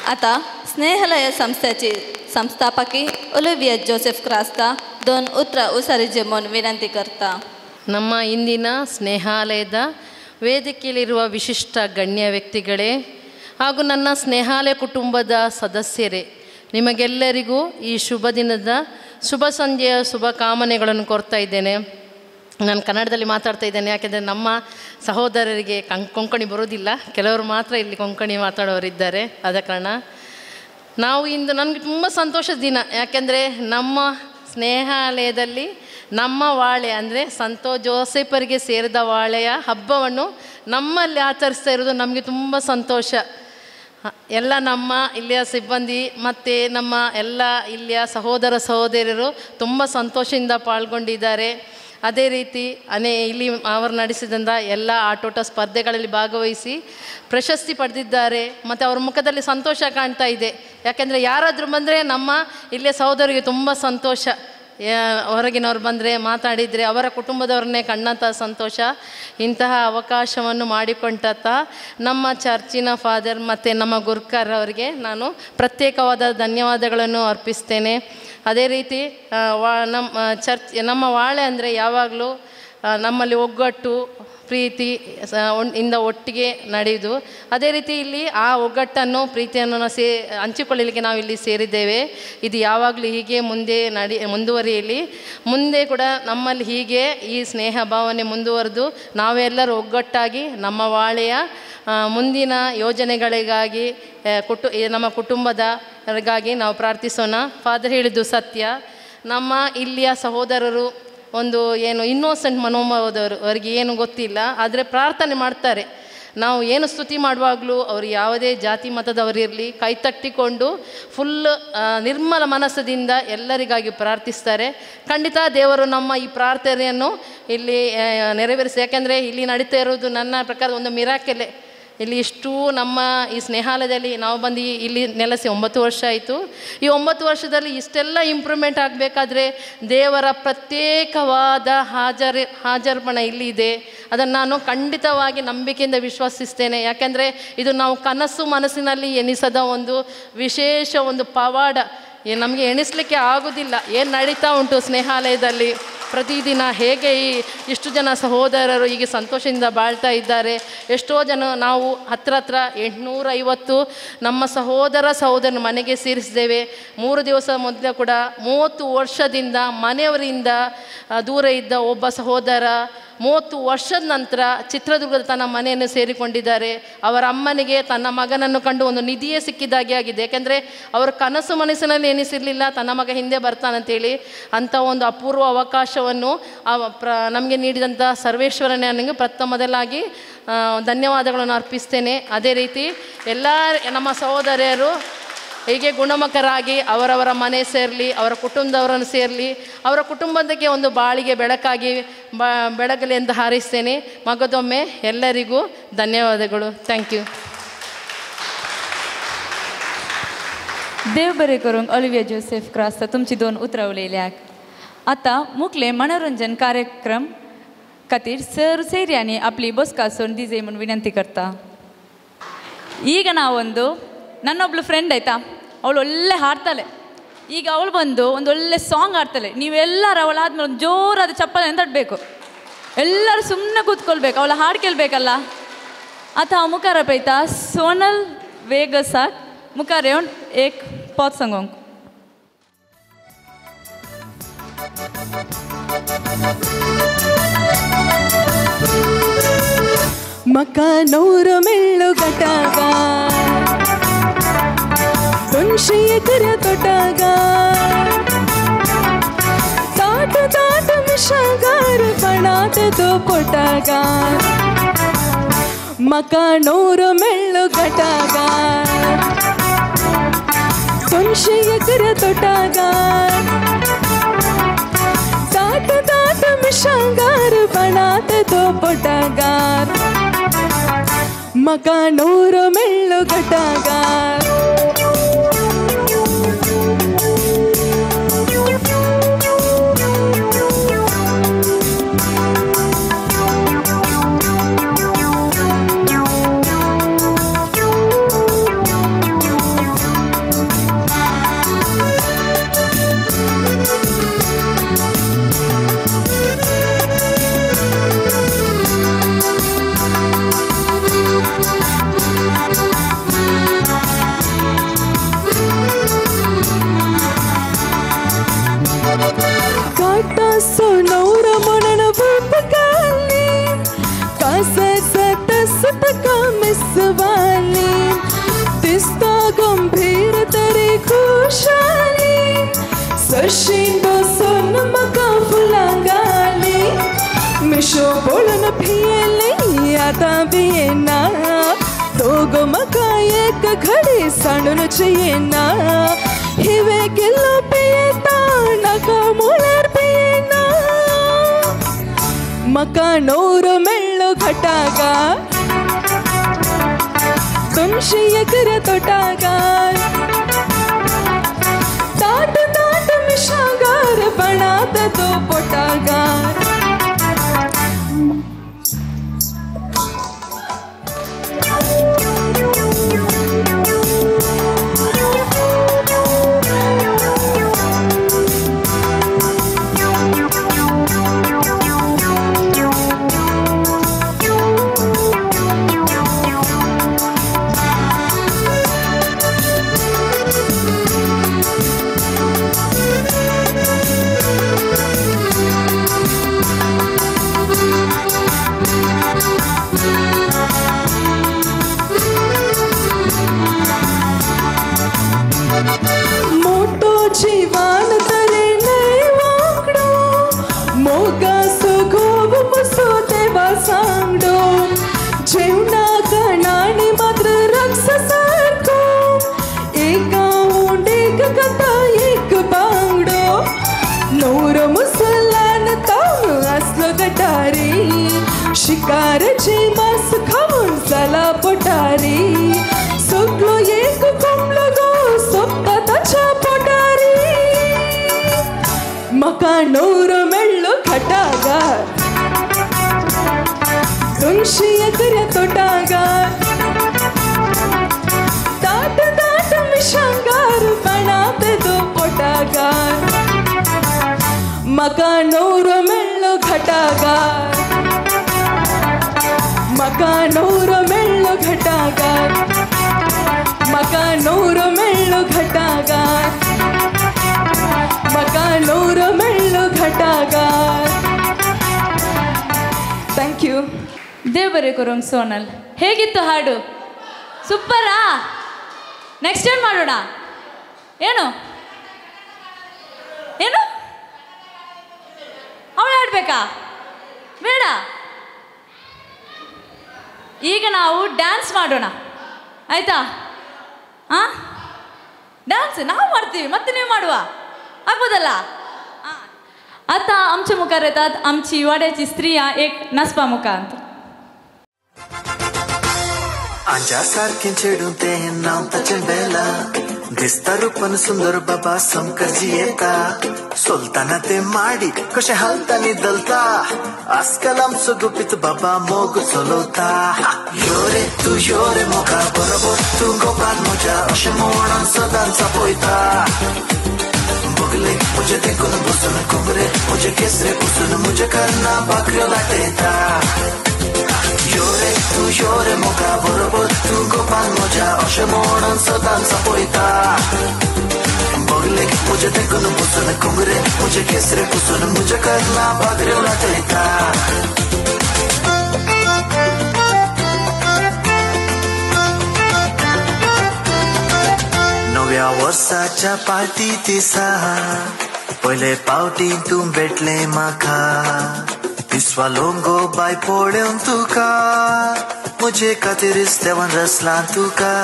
आता स्नेहालय संस्थेची संस्थापकी ओलिविया जोसेफ क्रास्ता दोन उतरां उसारीचे म्हूण विनंती करता. ನಮ್ಮ ಇಂದಿನ ಸ್ನೇಹಾಲಯದ ವೇದಿಕೆಯಲ್ಲಿರುವ ವಿಶಿಷ್ಟ ಗಣ್ಯ ವ್ಯಕ್ತಿಗಳೇ ಹಾಗೂ ನನ್ನ ಸ್ನೇಹಾಲಯ ಕುಟುಂಬದ ಸದಸ್ಯರೇ, ನಿಮಗೆಲ್ಲರಿಗೂ ಈ ಶುಭ ದಿನದ ಶುಭ ಸಂಜೆಯ ಶುಭ ಕಾಮನೆಗಳನ್ನು ಕೋರ್ತಾ ಇದ್ದೇನೆ. ನಾನು ಕನ್ನಡದಲ್ಲಿ ಮಾತಾಡ್ತಾ ಇದ್ದೇನೆ, ಯಾಕೆಂದರೆ ನಮ್ಮ ಸಹೋದರರಿಗೆ ಕೊಂಕಣಿ ಬರೋದಿಲ್ಲ, ಕೆಲವರು ಮಾತ್ರ ಇಲ್ಲಿ ಕೊಂಕಣಿ ಮಾತಾಡೋರಿದ್ದಾರೆ. ಆದ ಕಾರಣ ನಾವು ಇಂದು ನನಗೆ ತುಂಬ ಸಂತೋಷದ ದಿನ, ಯಾಕೆಂದರೆ ನಮ್ಮ ಸ್ನೇಹಾಲಯದಲ್ಲಿ ನಮ್ಮ ವಾಳೆ ಅಂದರೆ ಸಂತೋ ಜೋಸೆಫರಿಗೆ ಸೇರಿದ ವಾಳೆಯ ಹಬ್ಬವನ್ನು ನಮ್ಮಲ್ಲಿ ಆಚರಿಸ್ತಾ ಇರೋದು ನಮಗೆ ತುಂಬ ಸಂತೋಷ. ಎಲ್ಲ ನಮ್ಮ ಇಲ್ಲಿಯ ಸಿಬ್ಬಂದಿ ಮತ್ತು ನಮ್ಮ ಎಲ್ಲ ಇಲ್ಲಿಯ ಸಹೋದರ ಸಹೋದರಿಯರು ತುಂಬ ಸಂತೋಷದಿಂದ ಪಾಲ್ಗೊಂಡಿದ್ದಾರೆ. ಅದೇ ರೀತಿ ಇಲ್ಲಿ ಅವರು ನಡೆಸಿದಂಥ ಎಲ್ಲ ಆಟೋಟ ಸ್ಪರ್ಧೆಗಳಲ್ಲಿ ಭಾಗವಹಿಸಿ ಪ್ರಶಸ್ತಿ ಪಡೆದಿದ್ದಾರೆ ಮತ್ತು ಅವ್ರ ಮುಖದಲ್ಲಿ ಸಂತೋಷ ಕಾಣ್ತಾ ಇದೆ. ಯಾಕೆಂದರೆ ಯಾರಾದರೂ ಬಂದರೆ ನಮ್ಮ ಇಲ್ಲಿಯ ಸಹೋದರಿಗೆ ತುಂಬ ಸಂತೋಷ, ಹೊರಗಿನವ್ರು ಬಂದರೆ ಮಾತಾಡಿದರೆ ಅವರ ಕುಟುಂಬದವ್ರನ್ನೇ ಕಂಡಂಥ ಸಂತೋಷ. ಇಂತಹ ಅವಕಾಶವನ್ನು ಮಾಡಿಕೊಂಡಂಥ ನಮ್ಮ ಚರ್ಚಿನ ಫಾದರ್ ಮತ್ತು ನಮ್ಮ ಗುರ್ಕರ್ ಅವರಿಗೆ ನಾನು ಪ್ರತ್ಯೇಕವಾದ ಧನ್ಯವಾದಗಳನ್ನು ಅರ್ಪಿಸ್ತೇನೆ. ಅದೇ ರೀತಿ ನಮ್ಮ ಚರ್ಚ್ ನಮ್ಮ ವಾಳೆ ಅಂದರೆ ಯಾವಾಗಲೂ ನಮ್ಮಲ್ಲಿ ಒಗ್ಗಟ್ಟು, ಪ್ರೀತಿ ಇಂದ ಒಟ್ಟಿಗೆ ನಡೆಯುವುದು. ಅದೇ ರೀತಿ ಇಲ್ಲಿ ಆ ಒಗ್ಗಟ್ಟನ್ನು, ಪ್ರೀತಿಯನ್ನು ನಾವು ಹಂಚಿಕೊಳ್ಳಲಿಕ್ಕೆ ನಾವು ಇಲ್ಲಿ ಸೇರಿದ್ದೇವೆ. ಇದು ಯಾವಾಗಲೂ ಹೀಗೆ ಮುಂದೆ ಮುಂದುವರಿಯಲಿ. ಮುಂದೆ ಕೂಡ ನಮ್ಮಲ್ಲಿ ಹೀಗೆ ಈ ಸ್ನೇಹ ಭಾವನೆ ಮುಂದುವರೆದು ನಾವೆಲ್ಲರೂ ಒಗ್ಗಟ್ಟಾಗಿ ನಮ್ಮ ವಾಳೆಯ ಮುಂದಿನ ಯೋಜನೆಗಳಿಗಾಗಿ ನಮ್ಮ ಕುಟುಂಬದಗಾಗಿ ನಾವು ಪ್ರಾರ್ಥಿಸೋಣ. ಫಾದರ್ ಹೇಳಿದ್ದು ಸತ್ಯ. ನಮ್ಮ ಇಲ್ಲಿಯ ಸಹೋದರರು ಒಂದು ಏನು ಇನ್ನೋಸೆಂಟ್ ಮನೋಭಾವದವರು, ಅವರಿಗೆ ಏನು ಗೊತ್ತಿಲ್ಲ, ಆದರೆ ಪ್ರಾರ್ಥನೆ ಮಾಡ್ತಾರೆ. ನಾವು ಏನು ಸ್ತುತಿ ಮಾಡುವಾಗಲೂ ಅವರು ಯಾವುದೇ ಜಾತಿ ಮತದವರಿರಲಿ ಕೈ ತಟ್ಟಿಕೊಂಡು ಫುಲ್ ನಿರ್ಮಲ ಮನಸ್ಸದಿಂದ ಎಲ್ಲರಿಗಾಗಿ ಪ್ರಾರ್ಥಿಸ್ತಾರೆ. ಖಂಡಿತ ದೇವರು ನಮ್ಮ ಈ ಪ್ರಾರ್ಥನೆಯನ್ನು ಇಲ್ಲಿ ನೆರವೇರಿಸಿ. ಯಾಕೆಂದರೆ ಇಲ್ಲಿ ನಡೀತಾ ಇರೋದು ನನ್ನ ಪ್ರಕಾರ ಒಂದು ಮಿರಾಕೆಲೆ. ಇಲ್ಲಿ ಇಷ್ಟು ನಮ್ಮ ಈ ಸ್ನೇಹಾಲಯದಲ್ಲಿ ನಾವು ಬಂದು ಇಲ್ಲಿ ನೆಲೆಸಿ 9 ವರ್ಷ ಆಯಿತು. ಈ 9 ವರ್ಷದಲ್ಲಿ ಇಷ್ಟೆಲ್ಲ ಇಂಪ್ರೂವ್ಮೆಂಟ್ ಆಗಬೇಕಾದ್ರೆ ದೇವರ ಪ್ರತ್ಯೇಕವಾದ ಹಾಜರ್ಪಣ ಇಲ್ಲಿ ಇದೆ. ಅದನ್ನು ನಾನು ಖಂಡಿತವಾಗಿ ನಂಬಿಕೆಯಿಂದ ವಿಶ್ವಾಸಿಸ್ತೇನೆ. ಯಾಕೆಂದರೆ ಇದು ನಾವು ಕನಸು ಮನಸ್ಸಿನಲ್ಲಿ ಎನಿಸದ ಒಂದು ವಿಶೇಷ ಒಂದು ಪವಾಡ. ನಮಗೆ ಎಣಿಸಲಿಕ್ಕೆ ಆಗೋದಿಲ್ಲ ಏನು ನಡೀತಾ ಉಂಟು ಸ್ನೇಹಾಲಯದಲ್ಲಿ ಪ್ರತಿದಿನ. ಹೇಗೆ ಈ ಇಷ್ಟು ಜನ ಸಹೋದರರು ಹೀಗೆ ಸಂತೋಷದಿಂದ ಬಾಳ್ತಾ ಇದ್ದಾರೆ. ಎಷ್ಟೋ ಜನ ನಾವು ಹತ್ರ ಹತ್ರ 850 ನಮ್ಮ ಸಹೋದರ ಸಹೋದರನ ಮನೆಗೆ ಸೇರಿಸಿದ್ದೇವೆ. 3 ದಿವಸ ಮೊದಲು ಕೂಡ 30 ವರ್ಷದಿಂದ ಮನೆಯವರಿಂದ ದೂರ ಇದ್ದ ಒಬ್ಬ ಸಹೋದರ 30 ವರ್ಷದ ನಂತರ ಚಿತ್ರದುರ್ಗದ ತನ್ನ ಮನೆಯನ್ನು ಸೇರಿಕೊಂಡಿದ್ದಾರೆ. ಅವರ ಅಮ್ಮನಿಗೆ ತನ್ನ ಮಗನನ್ನು ಕಂಡು ಒಂದು ನಿಧಿಯೇ ಸಿಕ್ಕಿದಾಗೆ ಆಗಿದೆ. ಯಾಕೆಂದರೆ ಅವರ ಕನಸು ಮನಸ್ಸಿನಲ್ಲಿ ಎನಿಸಿರಲಿಲ್ಲ ತನ್ನ ಮಗ ಹಿಂದೆ ಬರ್ತಾನಂತೇಳಿ. ಅಂಥ ಒಂದು ಅಪೂರ್ವ ಅವಕಾಶವನ್ನು ನಮಗೆ ನೀಡಿದಂಥ ಸರ್ವೇಶ್ವರನೇ ನನಗೆ ಪ್ರಥಮದಲ್ಲಾಗಿ ಧನ್ಯವಾದಗಳನ್ನು ಅರ್ಪಿಸ್ತೇನೆ. ಅದೇ ರೀತಿ ಎಲ್ಲ ನಮ್ಮ ಸಹೋದರಿಯರು ಹೀಗೆ ಗುಣಮುಖರಾಗಿ ಅವರವರ ಮನೆ ಸೇರಲಿ, ಅವರ ಕುಟುಂಬದವರನ್ನು ಸೇರಲಿ, ಅವರ ಕುಟುಂಬದಕ್ಕೆ ಒಂದು ಬಾಳಿಗೆ ಬೆಳಕಾಗಿ ಬೆಳಗಲಿ ಎಂದು ಹಾರೈಸ್ತೇನೆ. ಮಗದೊಮ್ಮೆ ಎಲ್ಲರಿಗೂ ಧನ್ಯವಾದಗಳು. Thank you. देव बरें करूंक ऑलिविया जोसेफ क्रास्ता तुमची 2 उतरां उलयल्याक. आतां मुखले मनोरंजन कार्यक्रम खातीर सर सैऱ्यांनी आपली बसका सोडून दिजे म्हूण विनंती करता. ಈಗ ನಾವೊಂದು ನನ್ನೊಬ್ಳು ಫ್ರೆಂಡ್ ಆಯಿತಾ, ಅವಳು ಒಳ್ಳೆ ಹಾಡ್ತಾಳೆ. ಈಗ ಅವಳು ಬಂದು ಒಂದು ಒಳ್ಳೆ ಸಾಂಗ್ ಹಾಡ್ತಾಳೆ. ನೀವೆಲ್ಲರೂ ಅವಳಾದ್ಮೇಲೆ ಒಂದು ಜೋರಾದ ಚಪ್ಪಲೆ ತಟ್ಟಬೇಕು. ಎಲ್ಲರೂ ಸುಮ್ಮನೆ ಕೂತ್ಕೊಳ್ಬೇಕು, ಅವಳ ಹಾಡು ಕೇಳಬೇಕಲ್ಲ. ಆತ ಮುಖಾರ ಪೈತಾ ಸೋನಲ್ ವೇಗಸಾಕ್ ಮುಖಾರ येवन एक पद सांगोंक. मका नवर मेळ्ळो गटागा 200 ಎಕರೆ ತೋಟಗ ತಾಟ ತಾಟ ಮಿಷಗಾರ ಬಣಾತ ದೋ ಪೊಟಗ ಮಕಾ ನೂರ ಮೆಳ್ಳು ಗಟಾಗ 200 ಎಕರೆ ತೋಟಗ ತಾಟ ತಾಟ ಮಿಷಗಾರ ಬಣಾತ ದೋ ಪೊಟಗ ಮಕಾ ನೂರ ಮೆಳ್ಳು ಗಟಾಗ. सोनौर म्हणून भूपकाली कासतका मिसवाली दिसता गंभीर तरी खुशाली सशीन बसून मका फुलांगाली मिशो बोलून भियेली आतां भियेना दोगो मका एक घडी सांडूनच येना हिवे किल्लो पियेता नाका मुळ्यार पियेना मका नवर मेळ्ळो घटागा 200 एकर तोटागार ताट ताट मिशागार बनात तो पोटागार. सांगडो जेवणा खाणांनी मात्र रक्स सारको एका उंडेक खाता एक बांगडो नवरो मुसलान ताव आसलो गटारी शिकाराचे मांस खावन जाला पोटारी सगलो एक कोंबलो गो सोपता ताच्या पोटारी म्हाका नवरो मेळ्ळो खटागार 200 एकऱ्या तोटागार ताट ताट मिशांगार पणात दो पोटागार म्हाका नवरो मेळ्ळो घटागार म्हाका नवरो मेळ्ळो घटागार म्हाका नवरो मेळ्ळो घटागार म्हाका नवरो मेळ्ळो घटागार. Thank you. ದೇವ್ ಬರೆ ಕೊರೋಂಗ್ ಸೋನಲ್. ಹೇಗಿತ್ತು ಹಾಡು? ಸೂಪರಾ? ನೆಕ್ಸ್ಟ್ ಟೈಮ್ ಮಾಡೋಣ. ಏನು ಏನು ಅವಳು ಆಡ್ಬೇಕಾ? ಬೇಡ, ಈಗ ನಾವು ಡ್ಯಾನ್ಸ್ ಮಾಡೋಣ ಆಯ್ತಾ? ಹಾಂ, ಡ್ಯಾನ್ಸ್ ನಾವು ಮಾಡ್ತೀವಿ ಮತ್ತೆ ನೀವು ಮಾಡುವ ಆಗ್ಬೋದಲ್ಲ? आता आमच्या मुखार येतात आमची वाड्याची स्त्रिया एक नाचपा मुखांत. आंजा सारखें चेडूं तें नांव ताचें बेला दिसता रूपान सुंदर बाबा समकर जियेता सोलताना ते माडी कशें हालता निदलता आजकाल आमचो गुपीत बाबा मोग चलवता यो रे तूं यो रे मोगा बरोबर तूं गोपाल म्हज्या अशें म्हणून सदांच आपयता बगले मुझे देखून बसून कोबरे मुझे केसरे पुसून मुझे करना भाकऱ्यो लाटयता यो रे तूं यो रे मोगा बरोबर तूं गोपाल म्हज्या अशें म्हणून सदांच आपयता बगले मुझे देखून बसून कोबरे मुझे केसरे पुसून मुझे करना भाकऱ्यो लाटयता. नव्या वर्साच्या पार्टी दिसा पयले पावटी तूं भेटलें म्हाका पिसवा लोंगो बाय पळोवन तुका म्हजे खातीर देवान रचलां तुका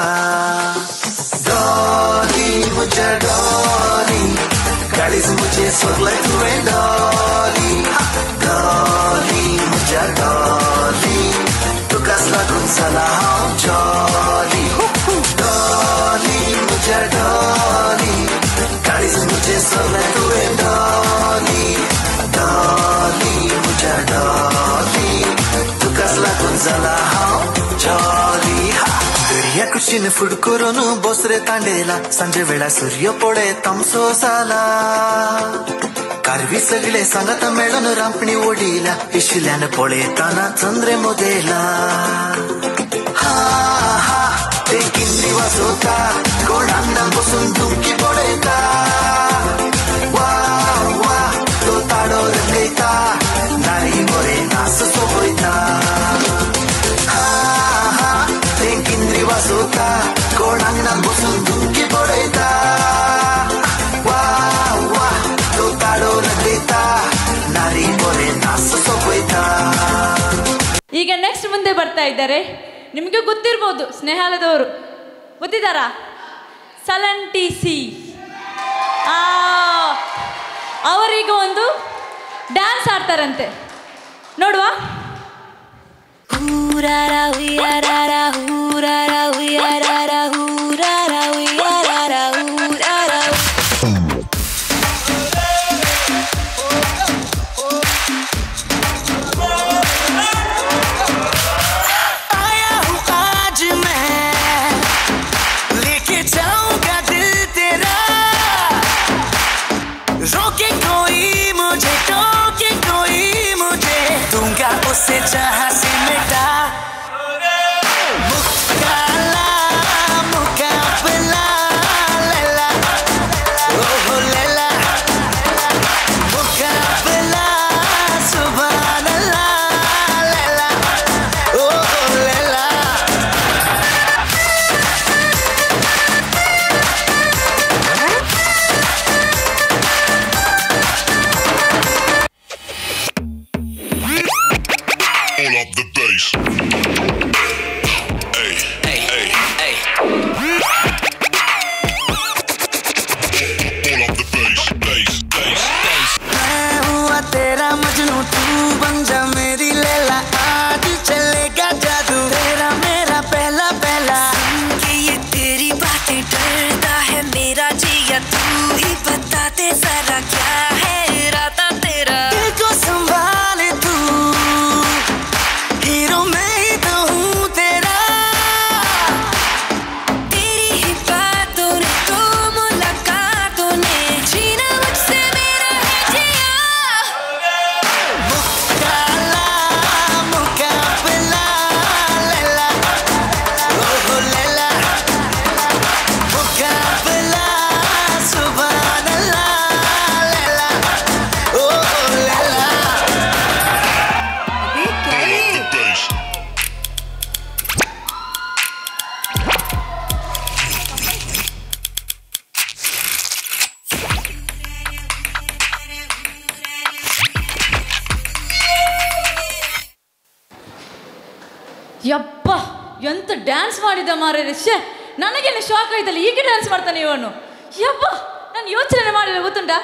डॉली म्हज्या डॉली काळीज म्हजें सोदलें तुवें डॉली डॉली म्हज्या डॉली तुकाच लागून जाला हांव जॉली डॉली म्हज्या डॉली काळीज म्हजें सोदलें तुवें डॉली डॉली म्हज्या डॉली तुकाच लागून जाला हांव जॉली. दर्या कुशीन फूड करून बोसरे तांडेला सांजे वेळा सूर्य पडे तामसो जाला कारवी सगळे सांगाता मेळून रांपणी ओडिला पिशिल्यान पळयताना चंद्रे मोदेला हा हा ते किन्नी वाजोता कोण आंगणान बसून धुमकी पळयता वा वा तो ताडो रंगयता नारी बरे नास सोबयता हा हा ते किंद्री वाजोता कोण आंगणान बसून धुमकी पळयता वा वा तो ताडो रंगयता नारी बरे नास सोबयता. ಈಗ ನೆಕ್ಸ್ಟ್ ಮುಂದೆ ಬರ್ತಾ ಇದ್ದಾರೆ, ನಿಮಗೆ ಗೊತ್ತಿರ್ಬೋದು ಸ್ನೇಹಾಲಯದವರು ಗೊತ್ತಿದ್ದಾರಾ? ಸಲನ್ ಟಿ ಸಿ ಅವರೀಗ ಒಂದು ಡ್ಯಾನ್ಸ್ ಆಡ್ತಾರಂತೆ, ನೋಡುವ. उसे जहां से मिटा मुकाला मुकाबला लैला ओहो लैला मुकाबला सुभान अल्लाह लैला ओहो लैला. Hold up. बन जा मेरी लैला, आज चलेगा जादू तेरा मेरा पहला पहला। सुन के ये तेरी बातें डरता है मेरा जिया, तू ही बता दे जरा क्या है इरादा तेरा। दिल को संभाले तू, हीरो मैं ही तो हूँ तेरा। तेरी ही बातों ने तो मुलाकातों ने जीना मुझसे मेरा है जिया। मुकाला मुकाबला लैला, ओ लैला, मुकाबला सुभान अल्लाह लैला, ओ लैला। अबे क्या ये? ಯಪ್ಪ, ಎಂತ ಡ್ಯಾನ್ಸ್ ಮಾಡಿದ ಮಾರ್ರೆ. ಶ್ಯೆ, ನನಗೇನು ಶಾಕ್ ಆಯ್ತಲ್ಲ, ಹೀಗೆ ಡ್ಯಾನ್ಸ್ ಮಾಡ್ತಾನೆ ಇವನು. ಯಪ್ಪ, ನಾನು ಯೋಚನೆ ಮಾಡಿಲ್ಲ ಗೊತ್ತುಂಟಾ.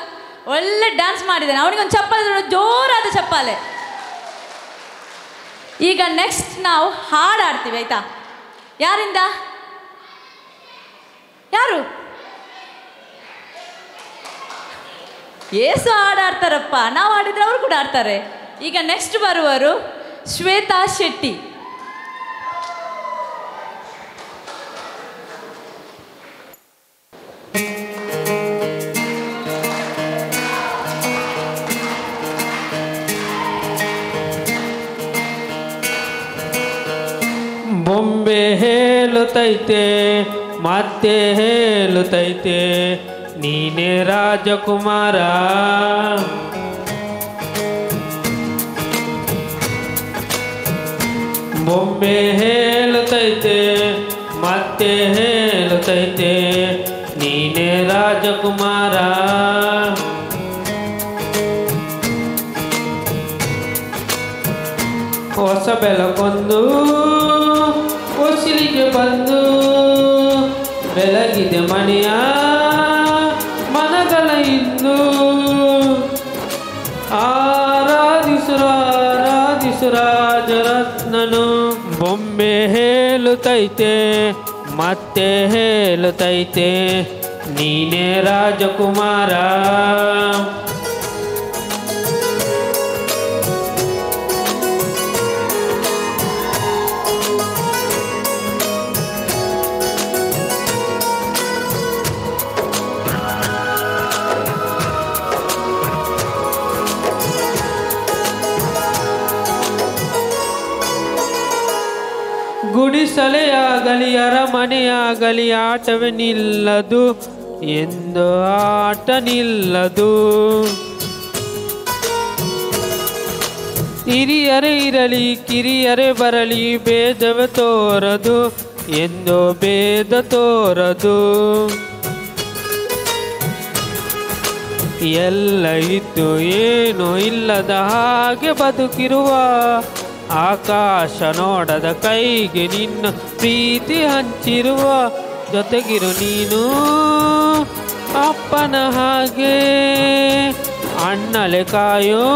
ಒಳ್ಳೆ ಡ್ಯಾನ್ಸ್ ಮಾಡಿದ್ದಾನೆ. ಅವನಿಗೊಂದು ಚಪ್ಪಾಳೆ ಕೊಡು, ಜೋರಾದ ಚಪ್ಪಾಳೆ. ಈಗ ನೆಕ್ಸ್ಟ್ ನಾವು ಹಾಡು ಹಾಡ್ತೀವಿ ಆಯ್ತಾ? ಯಾರಿಂದ? ಯಾರು? ಏಸು ಹಾಡಾಡ್ತಾರಪ್ಪ, ನಾವು ಹಾಡಿದ್ರೆ ಅವರು ಕೂಡ ಆಡ್ತಾರೆ. ಈಗ ನೆಕ್ಸ್ಟ್ ಬರುವರು ಶ್ವೇತಾ ಶೆಟ್ಟಿ. ಬೊಂಬೆ ಹೇಳುತ್ತೈತೆ ಮತ್ತೆ ಹೇಳುತ್ತೈತೆ, ನೀನೇ ರಾಜಕುಮಾರ. ಬೊಂಬೆ ಹೇಳುತ್ತೈತೆ ಮತ್ತೆ ಹೇಳುತ್ತೈತೆ, ನೀನೇ ರಾಜಕುಮಾರ. ಹೊಸ ಬೆಳಕೊಂದು ಹೊಸಿಲಿಗೆ ಬಂದು ಬೆಳಗಿದೆ ಮನೆಯ ಮನಗಳ ಇಂದು. ಆರಾಧಿಸು ಆರಾಧಿಸು ರಾಜರತ್ನನು. ಬೊಂಬೆ ಹೇಳುತ್ತೈತೆ ಮತ್ತೆ ಹೇಳುತ್ತೈತೆ, ನೀನೇ ರಾಜಕುಮಾರ. ಗುಡಿಸಲೆಯಾಗಲಿ ಅರಮನೆಯಾಗಲಿ ಆಟವೇ ನಿಲ್ಲದು ಎಂದು ಆಟ ನಿಲ್ಲದು. ಹಿರಿಯರೇ ಇರಲಿ ಕಿರಿಯರೇ ಬರಲಿ ಭೇದವೇ ತೋರದು ಎಂದು ಭೇದ ತೋರದು. ಎಲ್ಲ ಇದ್ದು ಏನೂ ಇಲ್ಲದ ಹಾಗೆ ಬದುಕಿರುವ, ಆಕಾಶ ನೋಡದ ಕೈಗೆ ನಿನ್ನ ಪ್ರೀತಿ ಹಂಚಿರುವ, ಜೊತೆಗಿರು ನೀನು ಅಪ್ಪನ ಹಾಗೆ ಅಣ್ಣಲೆ ಕಾಯೋ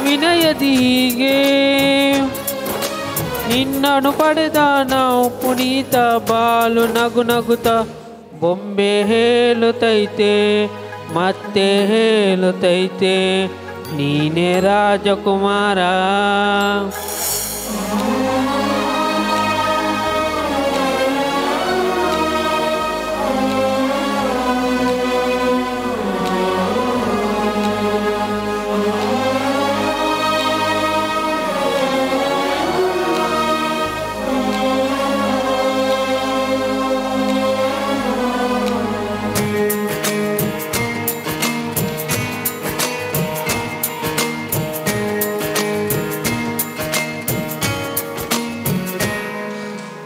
ವಿನಯದೀಗೆ. ನಿನ್ನನು ಪಡೆದ ನಾವು ಪುನೀತ ಬಾಲು ನಗು ನಗುತ್ತ. ಬೊಂಬೆ ಹೇಳುತ್ತೈತೆ ಮತ್ತೆ ಹೇಳುತ್ತೈತೆ, ನೀನೇ ರಾಜಕುಮಾರ.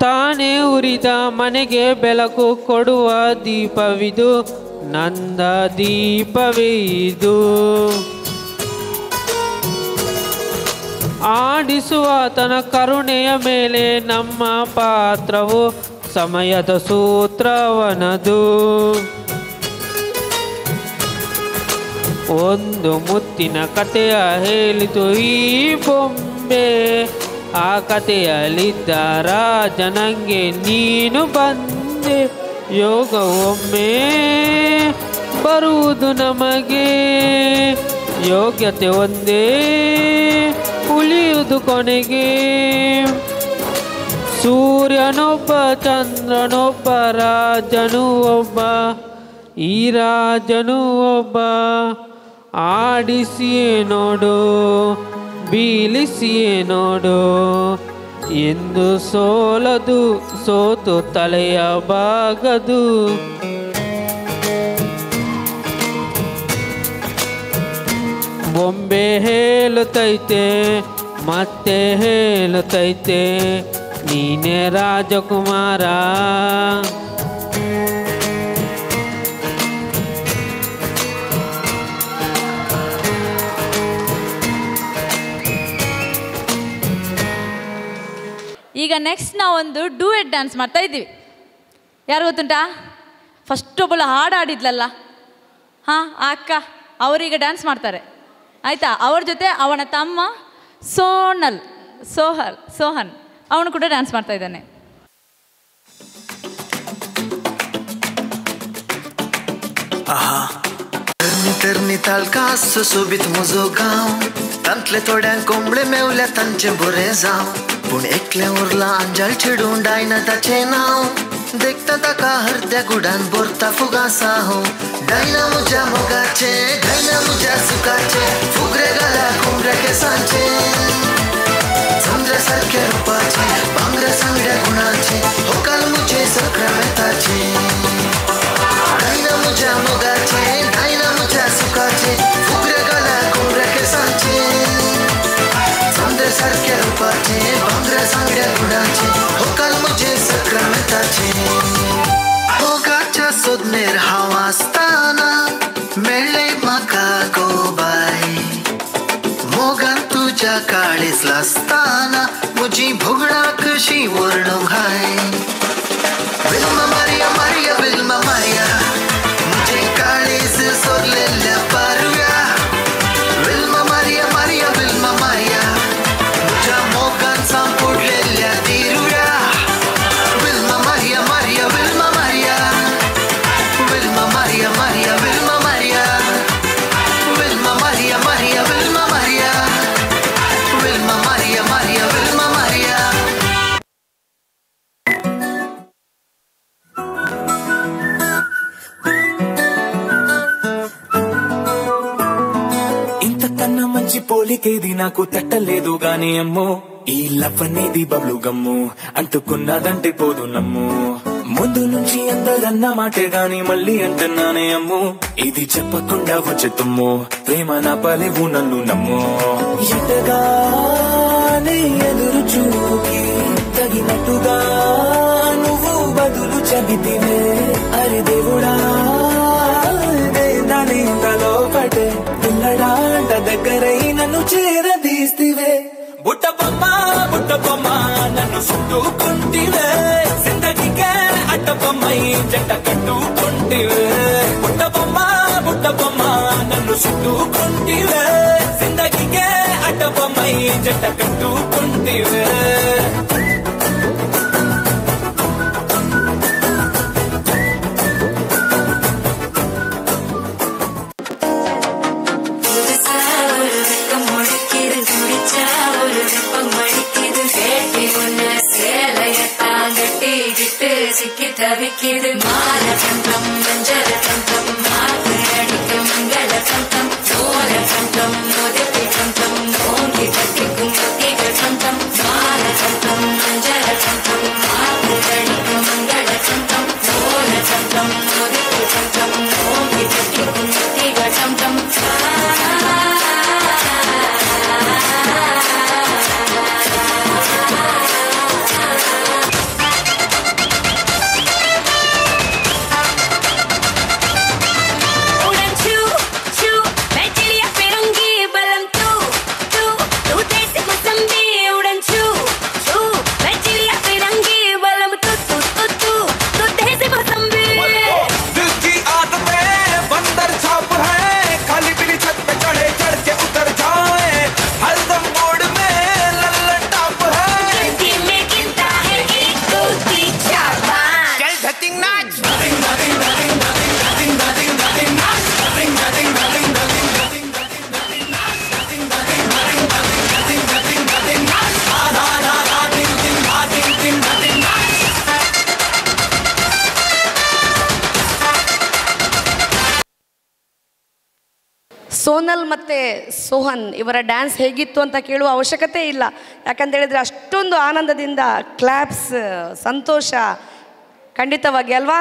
ತಾನೇ ಉರಿದ ಮನೆಗೆ ಬೆಳಕು ಕೊಡುವ ದೀಪವಿದು, ನಂದ ದೀಪವೇ ಇದು. ಆಡಿಸುವ ತನ್ನ ಕರುಣೆಯ ಮೇಲೆ ನಮ್ಮ ಪಾತ್ರವು ಸಮಯದ ಸೂತ್ರವನದು. ಒಂದು ಮುತ್ತಿನ ಕಥೆಯ ಹೇಳಿತು ಈ ಬೊಂಬೆ. ಆ ಕಥೆಯಲ್ಲಿದ್ದ ರಾಜನಂಗೆ ನೀನು ಬಂದೆ. ಯೋಗ ಒಮ್ಮೆ ಬರುವುದು ನಮಗೆ, ಯೋಗ್ಯತೆ ಒಂದೇ ಉಳಿಯುವುದು ಕೊನೆಗೆ. ಸೂರ್ಯನೊಬ್ಬ ಚಂದ್ರನೊಬ್ಬ ರಾಜನೂ ಒಬ್ಬ, ಈ ರಾಜನೂ ಒಬ್ಬ. ಆಡಿಸಿಯೇ ನೋಡು ಬೀಳಿಸಿಯೇ ನೋಡು, ಎಂದು ಸೋಲದು ಸೋತು ತಲೆಯ ಬಾಗದು. ಬೊಂಬೆ ಹೇಳುತ್ತೈತೆ ಮತ್ತೆ ಹೇಳುತ್ತೈತೆ, ನೀನೇ ರಾಜಕುಮಾರ. ಈಗ ನೆಕ್ಸ್ಟ್ ನಾವೊಂದು ಡೂಯೆಟ್ ಡ್ಯಾನ್ಸ್ ಮಾಡ್ತಾ ಇದ್ದೀವಿ. ಯಾರು ಗೊತ್ತುಂಟಾ? ಫಸ್ಟ್ ಒಬ್ಬಳು ಹಾಡು ಹಾಡಿದ್ಲಲ್ಲ, ಹಾಂ, ಆ ಅಕ್ಕ ಅವರೀಗ ಡ್ಯಾನ್ಸ್ ಮಾಡ್ತಾರೆ, ಆಯಿತಾ? ಅವ್ರ ಜೊತೆ ಅವನ ತಮ್ಮ ಸೋನಲ್ ಸೋಹಲ್ ಸೋಹನ್ ಅವನು ಕೂಡ ಡ್ಯಾನ್ಸ್ ಮಾಡ್ತಾ ಇದ್ದಾನೆ. तरनी तालकास सुसोबीत म्हजो गांव, तांतले थोड्यांक कोंबळे मेवल्या तांचें बरें जावं. पूण एकलें उरलां आंजाल चेडूं डायना ताचें नांव, देखता ताका हरद्या गुडान भरता फुगासां. डायना म्हज्या मोगाचें, डायना म्हज्या सुखाचें, फुगरे घाल्या कोंबऱ्या केसांचें, चंद्रा सारक्या रुपाचें, बांगड्या सांगड्या गुणाचें, होकाल म्हजें सक्रमेताचें. डायना म्हज्या मोगाचें, डायना म्हज्या सुखाचें, फुगरे घाल्या कोंबऱ्या केसांचें, चंद्रा सारक्या रुपाचें, बांगड्या सांगड्या गुणाचें, होकाल म्हजें सक्रमेताचें. मोगाच्या सोदनेर हांव आसतना मेळ्ळें म्हाका गो बाय, मोगान तुज्या काळीज लासतना म्हजी भोगणां कशी वर्णूंक हाय. Wilma Maria Maria Wilma Maria, म्हजें काळीज सोदलेल्या पारुया. Wilma Maria Maria Wilma Maria, म्हज्या मोगान सांपुडलेल्या दिरुया. Wilma Maria Maria Wilma Maria, Wilma Maria Maria Wilma Maria, Wilma Maria Maria Wilma Maria, Wilma Maria Maria Wilma Maria. ఇంతకన్నా మంచి పోలికేది నాకు తట్టలేదు గాని అమ్మో, ఈ లవ్ అనేది బబ్లు గమ్ము, అంటుకున్నదంటే పోదు నమ్ము. ముందు నుంచి అందరన్న మాటే గాని మళ్ళీ అంటున్నానే అమ్ము, ఇది చెప్పకుండా వచ్చే తుమ్ము, ప్రేమ నా పలేవు నన్ను నమ్ము. ఎటగానే ఎదురు చూకి తగినట్టుగా నువ్వు బదులు చెబితివే, అరే దేవుడా లోపటే పిల్లడాంట దగ్గరై నన్ను చేరదీస్తివే. బుట్ట బొమ్మ బుట్ట బొమ్మ నన్ను చుట్టుకుంటివే, జిందగీకే అట్ట బొమ్మై జంట కట్టుకుంటివే. బుట్ట బొమ్మ బుట్ట బొమ్మ నన్ను చుట్టుకుంటివే, జిందగీకే అట్ట బొమ్మై జంట కట్టుకుంటివే. தவிக்கிது மால கண்டம் மஞ்சள கண்டம் மாத்து அடிக்க மங்கள கண்டம் சோழ கண்டம் உதவி கண்டம் ஓங்கி தட்டிக்கும் மத்திகள் கண்டம் மால கண்டம் மஞ்சள கண்டம் மாத்து அடிக்க மங்கள கண்டம் சோழ கண்டம் உதவி கண்டம் ஓங்கி தட்டிக்கும் மத்திகள் கண்டம். ಮತ್ತು ಸೋಹನ್ ಇವರ ಡ್ಯಾನ್ಸ್ ಹೇಗಿತ್ತು ಅಂತ ಕೇಳುವ ಅವಶ್ಯಕತೆ ಇಲ್ಲ. ಯಾಕಂತೇಳಿದರೆ ಅಷ್ಟೊಂದು ಆನಂದದಿಂದ ಕ್ಲ್ಯಾಪ್ಸ್, ಸಂತೋಷ ಖಂಡಿತವಾಗಿ ಅಲ್ವಾ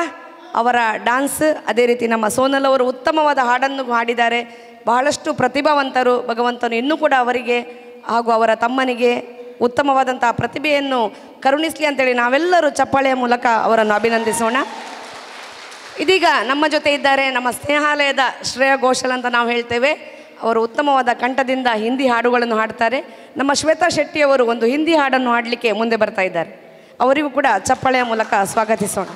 ಅವರ ಡ್ಯಾನ್ಸ್. ಅದೇ ರೀತಿ ನಮ್ಮ ಸೋನಲ್ ಅವರು ಉತ್ತಮವಾದ ಹಾಡನ್ನು ಹಾಡಿದ್ದಾರೆ. ಬಹಳಷ್ಟು ಪ್ರತಿಭಾವಂತರು. ಭಗವಂತನು ಇನ್ನೂ ಕೂಡ ಅವರಿಗೆ ಹಾಗೂ ಅವರ ತಮ್ಮನಿಗೆ ಉತ್ತಮವಾದಂಥ ಪ್ರತಿಭೆಯನ್ನು ಕರುಣಿಸಲಿ ಅಂತೇಳಿ ನಾವೆಲ್ಲರೂ ಚಪ್ಪಾಳೆಯ ಮೂಲಕ ಅವರನ್ನು ಅಭಿನಂದಿಸೋಣ. ಇದೀಗ ನಮ್ಮ ಜೊತೆ ಇದ್ದಾರೆ ನಮ್ಮ ಸ್ನೇಹಾಲಯದ ಶ್ರೇಯಾ ಘೋಷಲ್ ಅಂತ ನಾವು ಹೇಳ್ತೇವೆ. ಅವರು ಉತ್ತಮವಾದ ಕಂಠದಿಂದ ಹಿಂದಿ ಹಾಡುಗಳನ್ನು ಹಾಡ್ತಾರೆ. ನಮ್ಮ ಶ್ವೇತಾ ಶೆಟ್ಟಿಯವರು ಒಂದು ಹಿಂದಿ ಹಾಡನ್ನು ಹಾಡಲಿಕ್ಕೆ ಮುಂದೆ ಬರ್ತಾ ಇದ್ದಾರೆ. ಅವರಿಗೂ ಕೂಡ ಚಪ್ಪಾಳೆಯ ಮೂಲಕ ಸ್ವಾಗತಿಸೋಣ.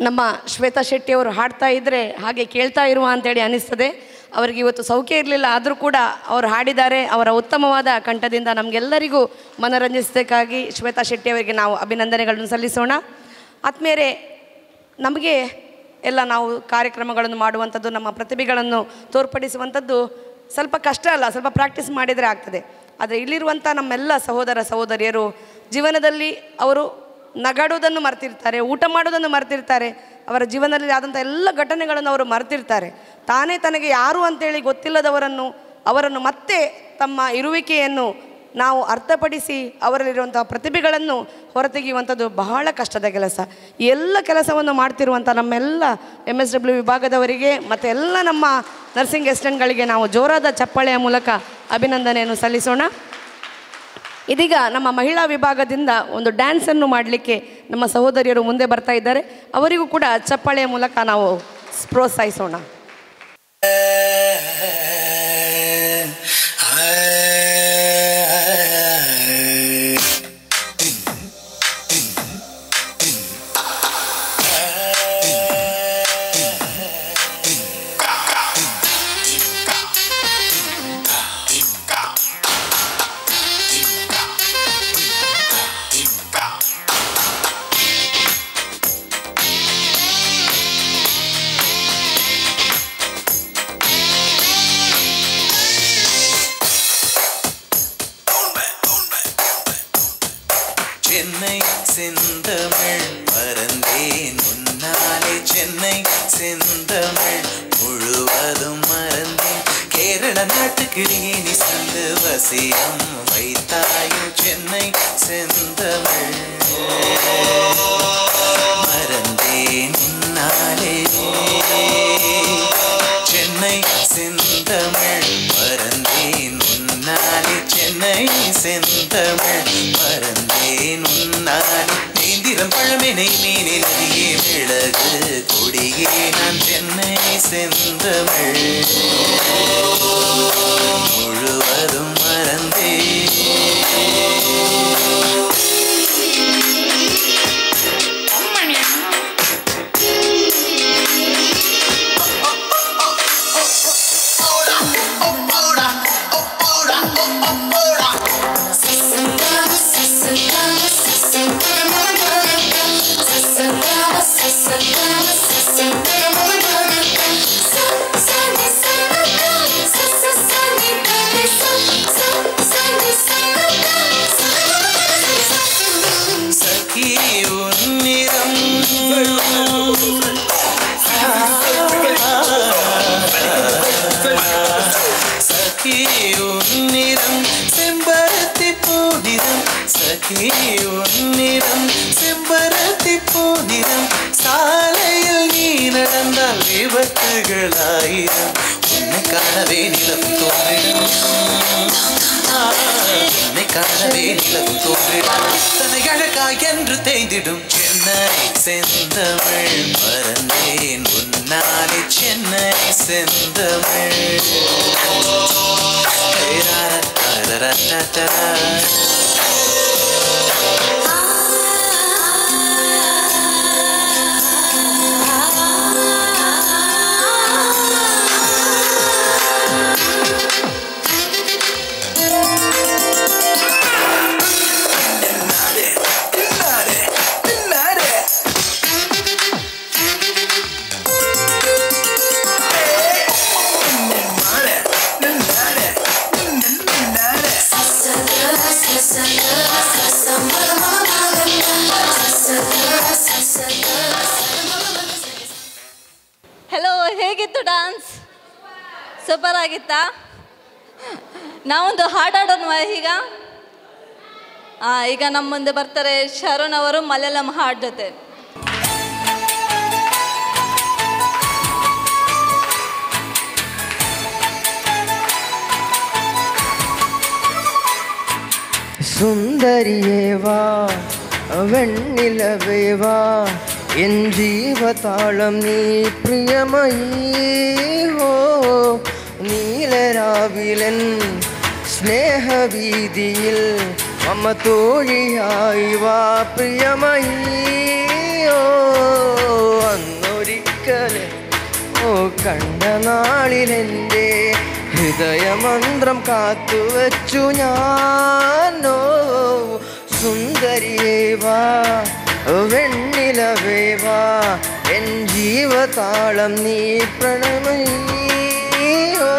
ನಮ್ಮ ಶ್ವೇತಾ ಶೆಟ್ಟಿ ಅವರು ಹಾಡ್ತಾ ಇದ್ದರೆ ಹಾಗೆ ಕೇಳ್ತಾ ಇರುವ ಅಂತೇಳಿ ಅನ್ನಿಸ್ತದೆ. ಅವರಿಗೆ ಇವತ್ತು ಸೌಖ್ಯ ಇರಲಿಲ್ಲ, ಆದರೂ ಕೂಡ ಅವರು ಹಾಡಿದ್ದಾರೆ. ಅವರ ಉತ್ತಮವಾದ ಕಂಠದಿಂದ ನಮಗೆಲ್ಲರಿಗೂ ಮನರಂಜಿಸೋದಕ್ಕಾಗಿ ಶ್ವೇತಾ ಶೆಟ್ಟಿ ಅವರಿಗೆ ನಾವು ಅಭಿನಂದನೆಗಳನ್ನು ಸಲ್ಲಿಸೋಣ. ಆತ್ಮೇರೆ, ನಮಗೆ ಎಲ್ಲ ನಾವು ಕಾರ್ಯಕ್ರಮಗಳನ್ನು ಮಾಡುವಂಥದ್ದು, ನಮ್ಮ ಪ್ರತಿಭೆಗಳನ್ನು ತೋರ್ಪಡಿಸುವಂಥದ್ದು ಸ್ವಲ್ಪ ಕಷ್ಟ ಅಲ್ಲ, ಸ್ವಲ್ಪ ಪ್ರಾಕ್ಟೀಸ್ ಮಾಡಿದರೆ ಆಗ್ತದೆ. ಆದರೆ ಇಲ್ಲಿರುವಂಥ ನಮ್ಮೆಲ್ಲ ಸಹೋದರ ಸಹೋದರಿಯರು ಜೀವನದಲ್ಲಿ ಅವರು ನಗಾಡೋದನ್ನು ಮರ್ತಿರ್ತಾರೆ, ಊಟ ಮಾಡೋದನ್ನು ಮರ್ತಿರ್ತಾರೆ, ಅವರ ಜೀವನದಲ್ಲಿ ಆದಂಥ ಎಲ್ಲ ಘಟನೆಗಳನ್ನು ಅವರು ಮರ್ತಿರ್ತಾರೆ. ತಾನೇ ತನಗೆ ಯಾರು ಅಂತೇಳಿ ಗೊತ್ತಿಲ್ಲದವರನ್ನು ಅವರನ್ನು ಮತ್ತೆ ತಮ್ಮ ಇರುವಿಕೆಯನ್ನು ನಾವು ಅರ್ಥಪಡಿಸಿ ಅವರಲ್ಲಿರುವಂಥ ಪ್ರತಿಭೆಗಳನ್ನು ಹೊರತೆಗೆಯುವಂಥದ್ದು ಬಹಳ ಕಷ್ಟದ ಕೆಲಸ. ಎಲ್ಲ ಕೆಲಸವನ್ನು ಮಾಡ್ತಿರುವಂಥ ನಮ್ಮೆಲ್ಲ MSW ವಿಭಾಗದವರಿಗೆ ಮತ್ತು ಎಲ್ಲ ನಮ್ಮ ನರ್ಸಿಂಗ್ ಅಸಿಸ್ಟೆಂಟ್ಗಳಿಗೆ ನಾವು ಜೋರಾದ ಚಪ್ಪಾಳೆಯ ಮೂಲಕ ಅಭಿನಂದನೆಯನ್ನು ಸಲ್ಲಿಸೋಣ. ಇದೀಗ ನಮ್ಮ ಮಹಿಳಾ ವಿಭಾಗದಿಂದ ಒಂದು ಡ್ಯಾನ್ಸನ್ನು ಮಾಡಲಿಕ್ಕೆ ನಮ್ಮ ಸಹೋದರಿಯರು ಮುಂದೆ ಬರ್ತಾ ಇದ್ದಾರೆ. ಅವರಿಗೂ ಕೂಡ ಚಪ್ಪಾಳೆಯ ಮೂಲಕ ನಾವು ಪ್ರೋತ್ಸಾಹಿಸೋಣ. சென்னை செந்தமிழ் மறந்தேன் உன்னாலே, சென்னை செந்தமிழ் முழுவதும் மறந்தேன். கேரள நாட்டுக்கிளியே நீ சொல்லு வசியம் வைத்தாயோ, சென்னை செந்தமிழ் மறந்தேன் உன்னாலே. சென்னை செந்தமிழ் மறந்தேன் உன்னாலே, சென்னை செந்தமிழ் மறந்தேன் உன்னாலே. நேந்திரம் பழமெனை மீனே நதியே மிளகு கொடியே நான் சென்னை செந்தமிழ் முழுவதும் மறந்தேன். உன்னிடம் செம்பருத்தி பூநிறம், சாலையில் நீ நடந்தால் விபத்துகள் ஆயிரம். உன்னை காணவே நிலவும் தோன்றிடும், உன்னை காணவே நிலவும் தோன்றிடும். இத்தனை அழகாய் என்று தேய்ந்திடும். சென்னை செந்தமிழ் மறந்தேன் உன்னாலே, சென்னை செந்தமிழ். ಹಲೋ, ಹೇಗಿತ್ತು ಡಾನ್ಸ್? ಸೂಪರ್ ಆಗಿತ್ತಾ? ನಾವೊಂದು ಹಾಡಾಡೋಣ ಈಗ. ಈಗ ನಮ್ಮ ಮುಂದೆ ಬರ್ತಾರೆ ಶರಣ್ ಅವರು ಮಲಯಾಳಂ ಹಾಡು ಜೊತೆ. ಸುಂದರಿಯೇ வா, வெண்ணிலவே வா, என் ஜீவதாளம் நீ பிரியமயி. ஹோ நீலராவிலன் ஸ்நேகவீதியில் மம தோழியாய் வா பிரியமயி. ഓ അന്നൊരിക്കലെ ഓ കണ്ട നാളിലെൻ്റെ ഹൃദയമന്ത്രം കാത്തുവച്ചു ഞാനോ. സുന്ദരിയേ വാ, വെണ്ണിലവേ വാ, എൻ ജീവതാളം നീ പ്രണമയീ. ഓ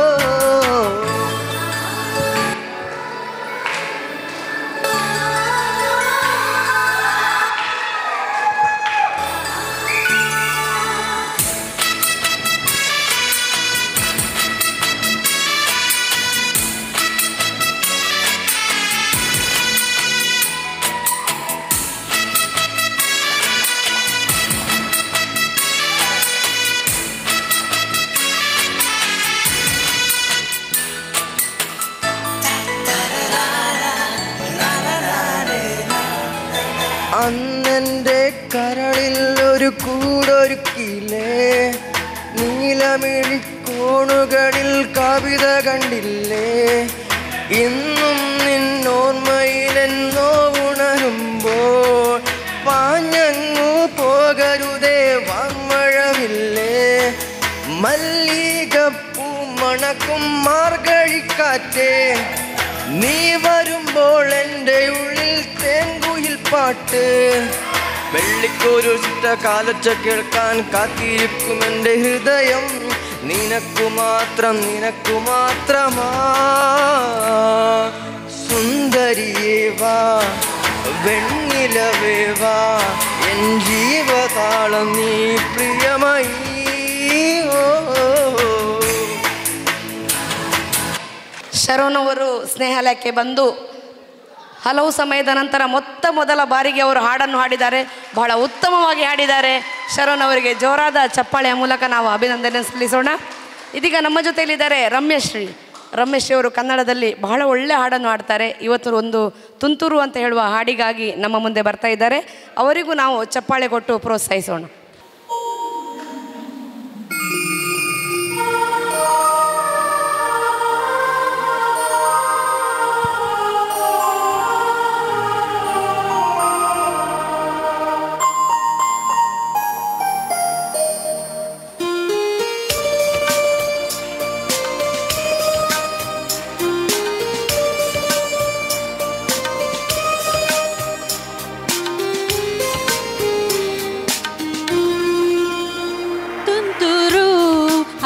കരളിൽ ഒരു കൂടൊരുക്കിയില്ലേ, നീലമിഴിക്കോണുകളിൽ കവിത കണ്ടില്ലേ. ഇന്നും നിന്നോർമ്മയിലെന്നോ ഉണരുമ്പോൾ പാഞ്ഞങ്ങു പോകരുതേ വാൻമഴവില്ലേ. മല്ലികപ്പൂ മണക്കും മാർഗഴിക്കാറ്റേ, നീ വരുമ്പോൾ എൻ്റെ ഉള്ളിൽ തേങ്കുയിൽ പാട്ട്. വെള്ളിക്കോരു ചിട്ട കാലൊച്ച കേൾക്കാൻ കാത്തിരിക്കും എൻ്റെ ഹൃദയം, നിനക്കു മാത്രം നിനക്കു മാത്രമാ. സുന്ദരിയേ വാ, വെണ്ണിലവേ വാ, എൻ ജീവതാളം നീ പ്രിയമായി. ಶರೋನ್ ಅವರು ಸ್ನೇಹಾಲಯಕ್ಕೆ ಬಂದು ಹಲವು ಸಮಯದ ನಂತರ ಮೊತ್ತ ಮೊದಲ ಬಾರಿಗೆ ಅವರು ಹಾಡನ್ನು ಹಾಡಿದ್ದಾರೆ. ಬಹಳ ಉತ್ತಮವಾಗಿ ಹಾಡಿದ್ದಾರೆ. ಶರೋನ್ ಅವರಿಗೆ ಜೋರಾದ ಚಪ್ಪಾಳೆಯ ಮೂಲಕ ನಾವು ಅಭಿನಂದನೆ ಸಲ್ಲಿಸೋಣ. ಇದೀಗ ನಮ್ಮ ಜೊತೆಯಲ್ಲಿದ್ದಾರೆ ರಮ್ಯಶ್ರೀ. ರಮ್ಯಶ್ರೀ ಅವರು ಕನ್ನಡದಲ್ಲಿ ಬಹಳ ಒಳ್ಳೆ ಹಾಡನ್ನು ಹಾಡ್ತಾರೆ. ಇವತ್ತು ಒಂದು ತುಂತುರು ಅಂತ ಹೇಳುವ ಹಾಡಿಗಾಗಿ ನಮ್ಮ ಮುಂದೆ ಬರ್ತಾ ಇದ್ದಾರೆ. ಅವರಿಗೂ ನಾವು ಚಪ್ಪಾಳೆ ಕೊಟ್ಟು ಪ್ರೋತ್ಸಾಹಿಸೋಣ.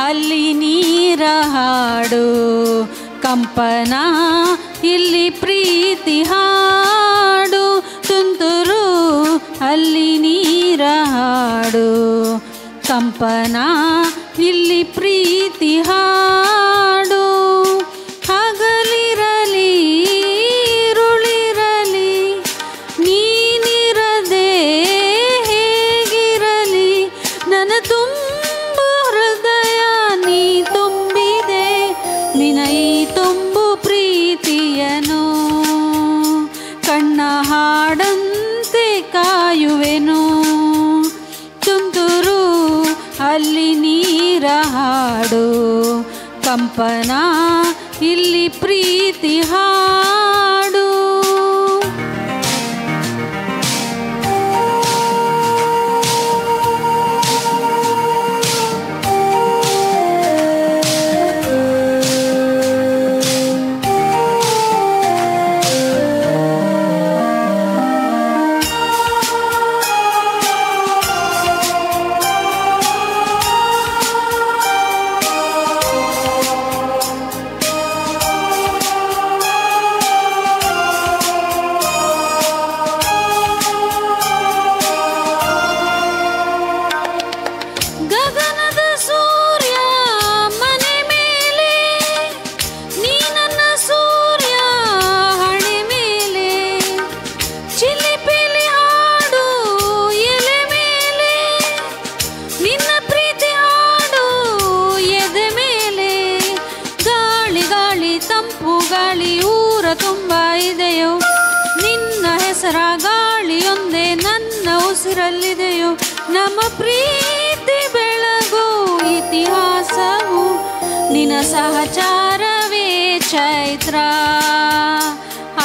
ಅಲ್ಲಿ ನೀರ ಹಾಡು ಕಂಪನ ಇಲ್ಲಿ ಪ್ರೀತಿ ಹಾಡು, ತುಂತುರು ಅಲ್ಲಿ ನೀರ ಹಾಡು ಕಂಪನ ಇಲ್ಲಿ ಪ್ರೀತಿ ಹಾಡು. ಹಗಲಿರಲಿ ಇರುಳಿರಲಿ ನೀನಿರದೆ ಹೇಗಿರಲಿ, ನನ್ನ ತುಂಬ ಹೃದಯ ನೀ ತುಂಬಿದೆ, ನಿನ ಈ ತುಂಬು ಪ್ರೀತಿಯನು ಕಣ್ಣ ಹಾಡಂತೆ ಕಾಯುವೆನು. ತುಂತುರು ಅಲ್ಲಿ ನೀರ ಹಾಡು ಕಂಪನ ಇಲ್ಲಿ ಪ್ರೀತಿ ಹಾಡು. ಗಗನದ ಸೂರ್ಯ ಮನೆ ಮೇಲೆ, ನೀ ನನ್ನ ಸೂರ್ಯ ಹಣೆ ಮೇಲೆ, ಚಿಲಿಪಿಲಿ ಹಾಡು ಎಲೆ ಮೇಲೆ, ನಿನ್ನ ಪ್ರೀತಿ ಹಾಡು ಎದೆ ಮೇಲೆ. ಗಾಳಿ ಗಾಳಿ ತಂಪು ಗಾಳಿ ಊರ ತುಂಬ ಇದೆಯೋ, ನಿನ್ನ ಹೆಸರ ಗಾಳಿಯೊಂದೇ ನನ್ನ ಉಸಿರಲ್ಲಿದೆಯೋ. ನಮ್ಮ ಪ್ರೀತಿ ಬೆಳಗೋ ಇತಿಹಾಸವು ನಿನ್ನ ಸಹಚಾರವೇ ಚೈತ್ರ,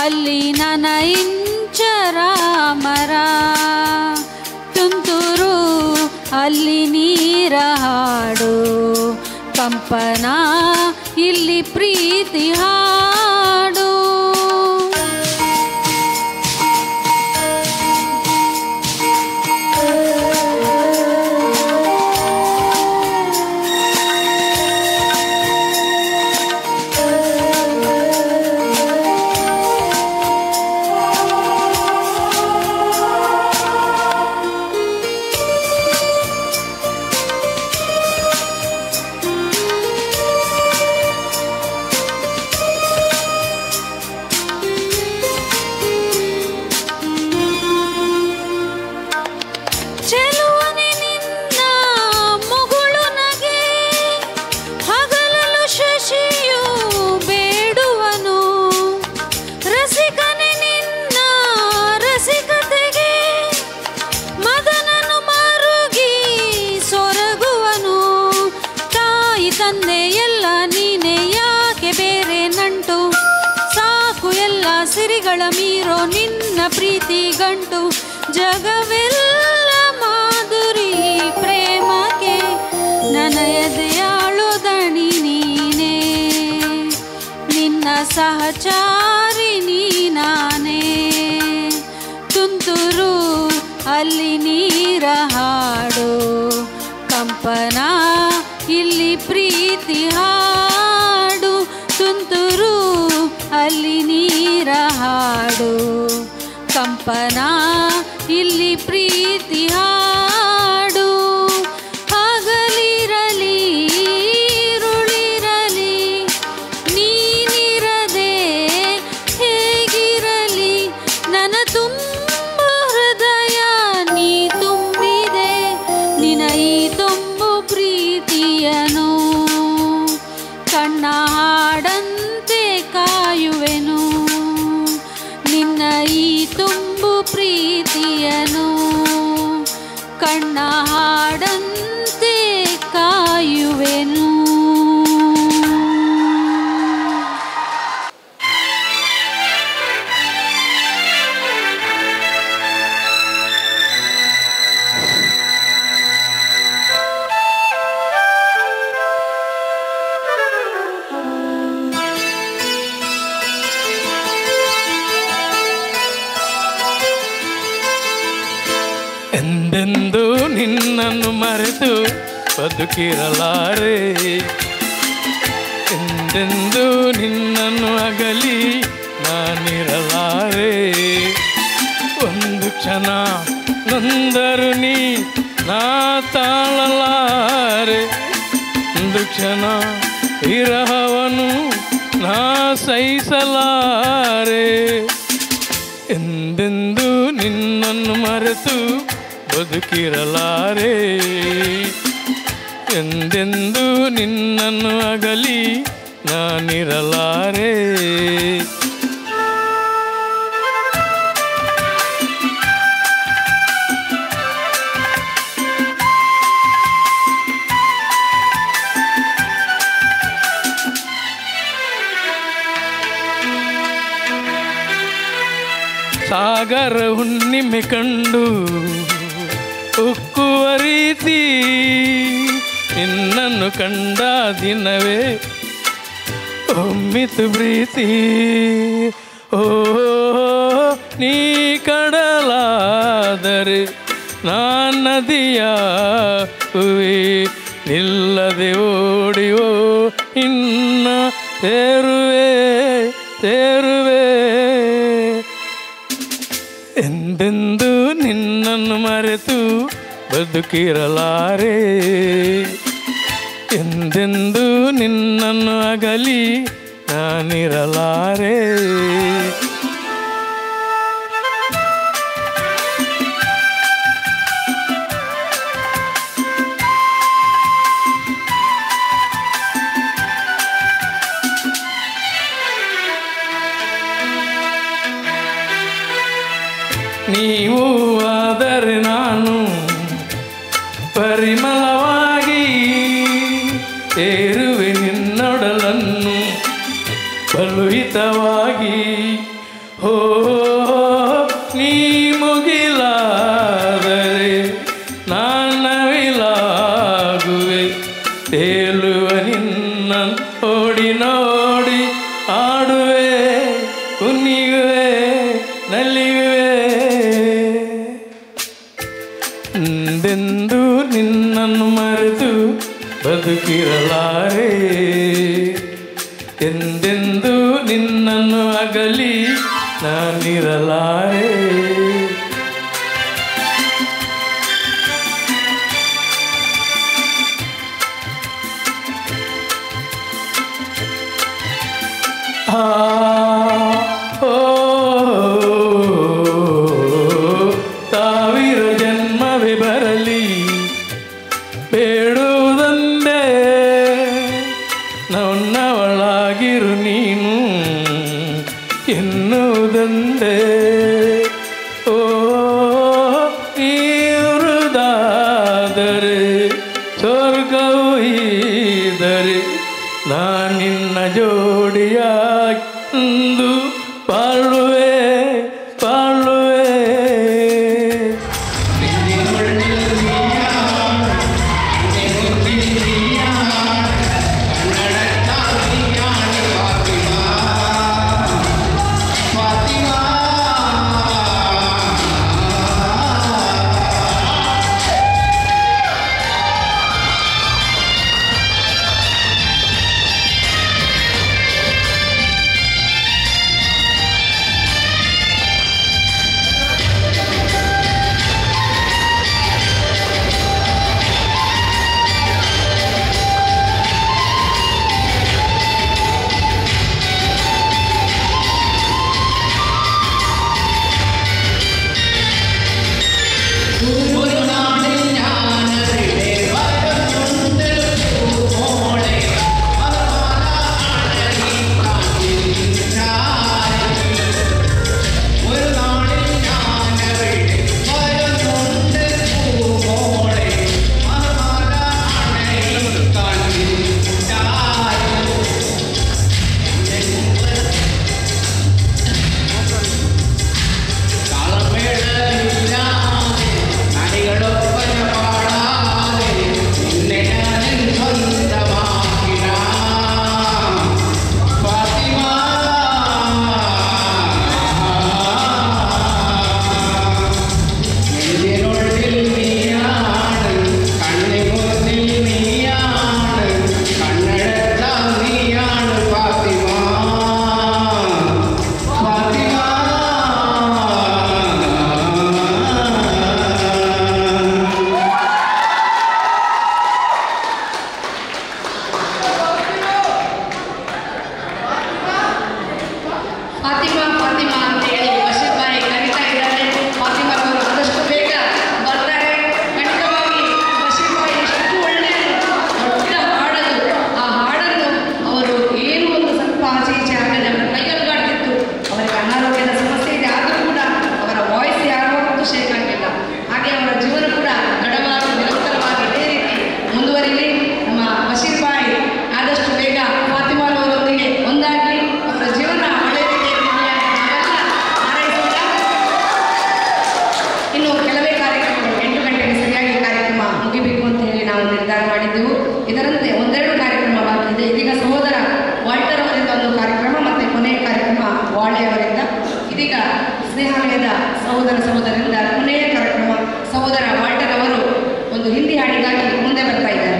ಅಲ್ಲಿ ನನ್ನ ಇಂಚರ ಮರ. ತುಂತುರು ಅಲ್ಲಿ ನೀರ ಹಾಡು ಕಂಪನ ಇಲ್ಲಿ ಪ್ರೀತಿ ಹಾಡು. ಮೀರೋ ನಿನ್ನ ಪ್ರೀತಿ ಗಂಟು ಜಗವೆಲ್ಲ ಮಾಧುರಿ ಪ್ರೇಮಕ್ಕೆ ನನ್ನ ಎದೆಯಾಳು ದಣಿ ನೀನೇ ನಿನ್ನ ಸಹಚಾರಿಣಿ ನಾನೇ ತುಂತುರು ಅಲ್ಲಿ ನೀರ ಹಾಡು ಕಂಪನ ಇಲ್ಲಿ ಪ್ರೀತಿ ಹಾಡು ತುಂತುರು ಅಲ್ಲಿ ನೀರ ಹಾಡು ಕಂಪನ ಇಲ್ಲಿ ಪ್ರೀತಿ ಹಾಡು ಹಗಲಿರಲಿ ಇರುಳಿರಲಿ ನೀನಿರದೆ ಹೇಗಿರಲಿ ನನ್ನ ತುಂಬ ಹೃದಯ ನೀ ತುಂಬಿದೆ ನಿನ್ನ ಈ ತುಂಬು ಪ್ರೀತಿಯನು ಕಣ್ಣ ಹಾಡಂತೆ ಕಾಯುವೆನು ನಿನ್ನ ಈ ತುಂಬು ಪ್ರೀತಿಯನು ಕಣ್ಣ ಹಾಡಂತೆ ಕಾಯುವೆನು. ಎಂದೆಂದೂ ನಿನ್ನನ್ನು ಮರೆತು ಬದುಕಿರಲಾರೆ, ಎಂದೆಂದೂ ನಿನ್ನನ್ನು ಅಗಲಿ ನಾನಿರಲಾರೆ. ಒಂದು ಕ್ಷಣ ನೊಂದರು ನೀ ನಾ ತಾಳಲಾರೆ, ಒಂದು ಕ್ಷಣ ವಿರಹವನು ನಾ ಸಹಿಸಲಾರೆ. ಎಂದೆಂದೂ ನಿನ್ನನ್ನು ಮರೆತು ಬದುಕಿರಲಾರೆ, ಎಂದೆಂದೂ ನಿನ್ನನ್ನು ಅಗಲಿ ನಾನಿರಲಾರೆ. ಸಾಗರ ಹುಣ್ಣಿಮೆ ಕಂಡು ಉಕ್ಕುವ ರೀತಿ ನಿನ್ನನ್ನು ಕಂಡ ದಿನವೇ ಒಮ್ಮಿತು ಪ್ರೀತಿ. ಓ ನೀ ಕಡಲಾದರೆ ನಾನು ನದಿಯಾಗುವೆ, ನಿಲ್ಲದೆ ಓಡಿಯೋ ಇನ್ನ ತೇರುವೆ ತೇರುವೆ. ಎಂದೆಂದೂ ನಿನ್ನನ್ನು ಮರೆತು ಬದುಕಿರಲಾರೆ, ಎಂದೆಂದೂ ನಿನ್ನನ್ನು ಅಗಲಿ ನಾನಿರಲಾರೆ. ನೀವು ಆದರೆ ನಾನು ಪರಿಮಳವಾಗಿ ಏರುವೆ ನಿನ್ನೊಡಲನ್ನು ಬಲುಹಿತವಾಗಿ. ಹೋ ನೀ ಮುಗಿಲಾದರೆ ನಾನವಿಲಾಗುವೆ, ತೇಲುವ ನಿನ್ನ ಓಡಿ ನೋಡಿ ಆಡುವೆ ಕುಣಿಯುವೆ ನಲಿಯುವೆ. ಎಂದೆಂದೂ ನಿನ್ನನ್ನು ಮರೆತು ಬದುಕಿರಲಾರೆ, ಎಂದೆಂದೂ ನಿನ್ನನ್ನು ಅಗಲಿ ನಾನಿರಲಾರೆ. ಆ ಓ ಸಾವಿರ ಜನ್ಮವೇ ಬರಲಿ ಬೇಡುವುದಂದೇ, ನನ್ನವಳಾಗಿರು ನೀನು ಎನ್ನುವುದಂದೇ. ಓ ನೀರುದಾದರೆ ಸ್ವರ್ಗವು ಇದ್ದರೆ ನಾನಿನ್ನ ಜೋಡಿಯಾಗಿ ಬಾಳುವೆ ಸಹೋದರ ಸಹೋದರರಿಂದ ಕೊನೆಯ ಕಾರ್ಯಕ್ರಮ. ಸಹೋದರ ವಾಲ್ಟರ್ ಅವರು ಒಂದು ಹಿಂದಿ ಹಾಡಿಗಾಗಿ ಮುಂದೆ ಬರ್ತಾ ಇದ್ದಾರೆ.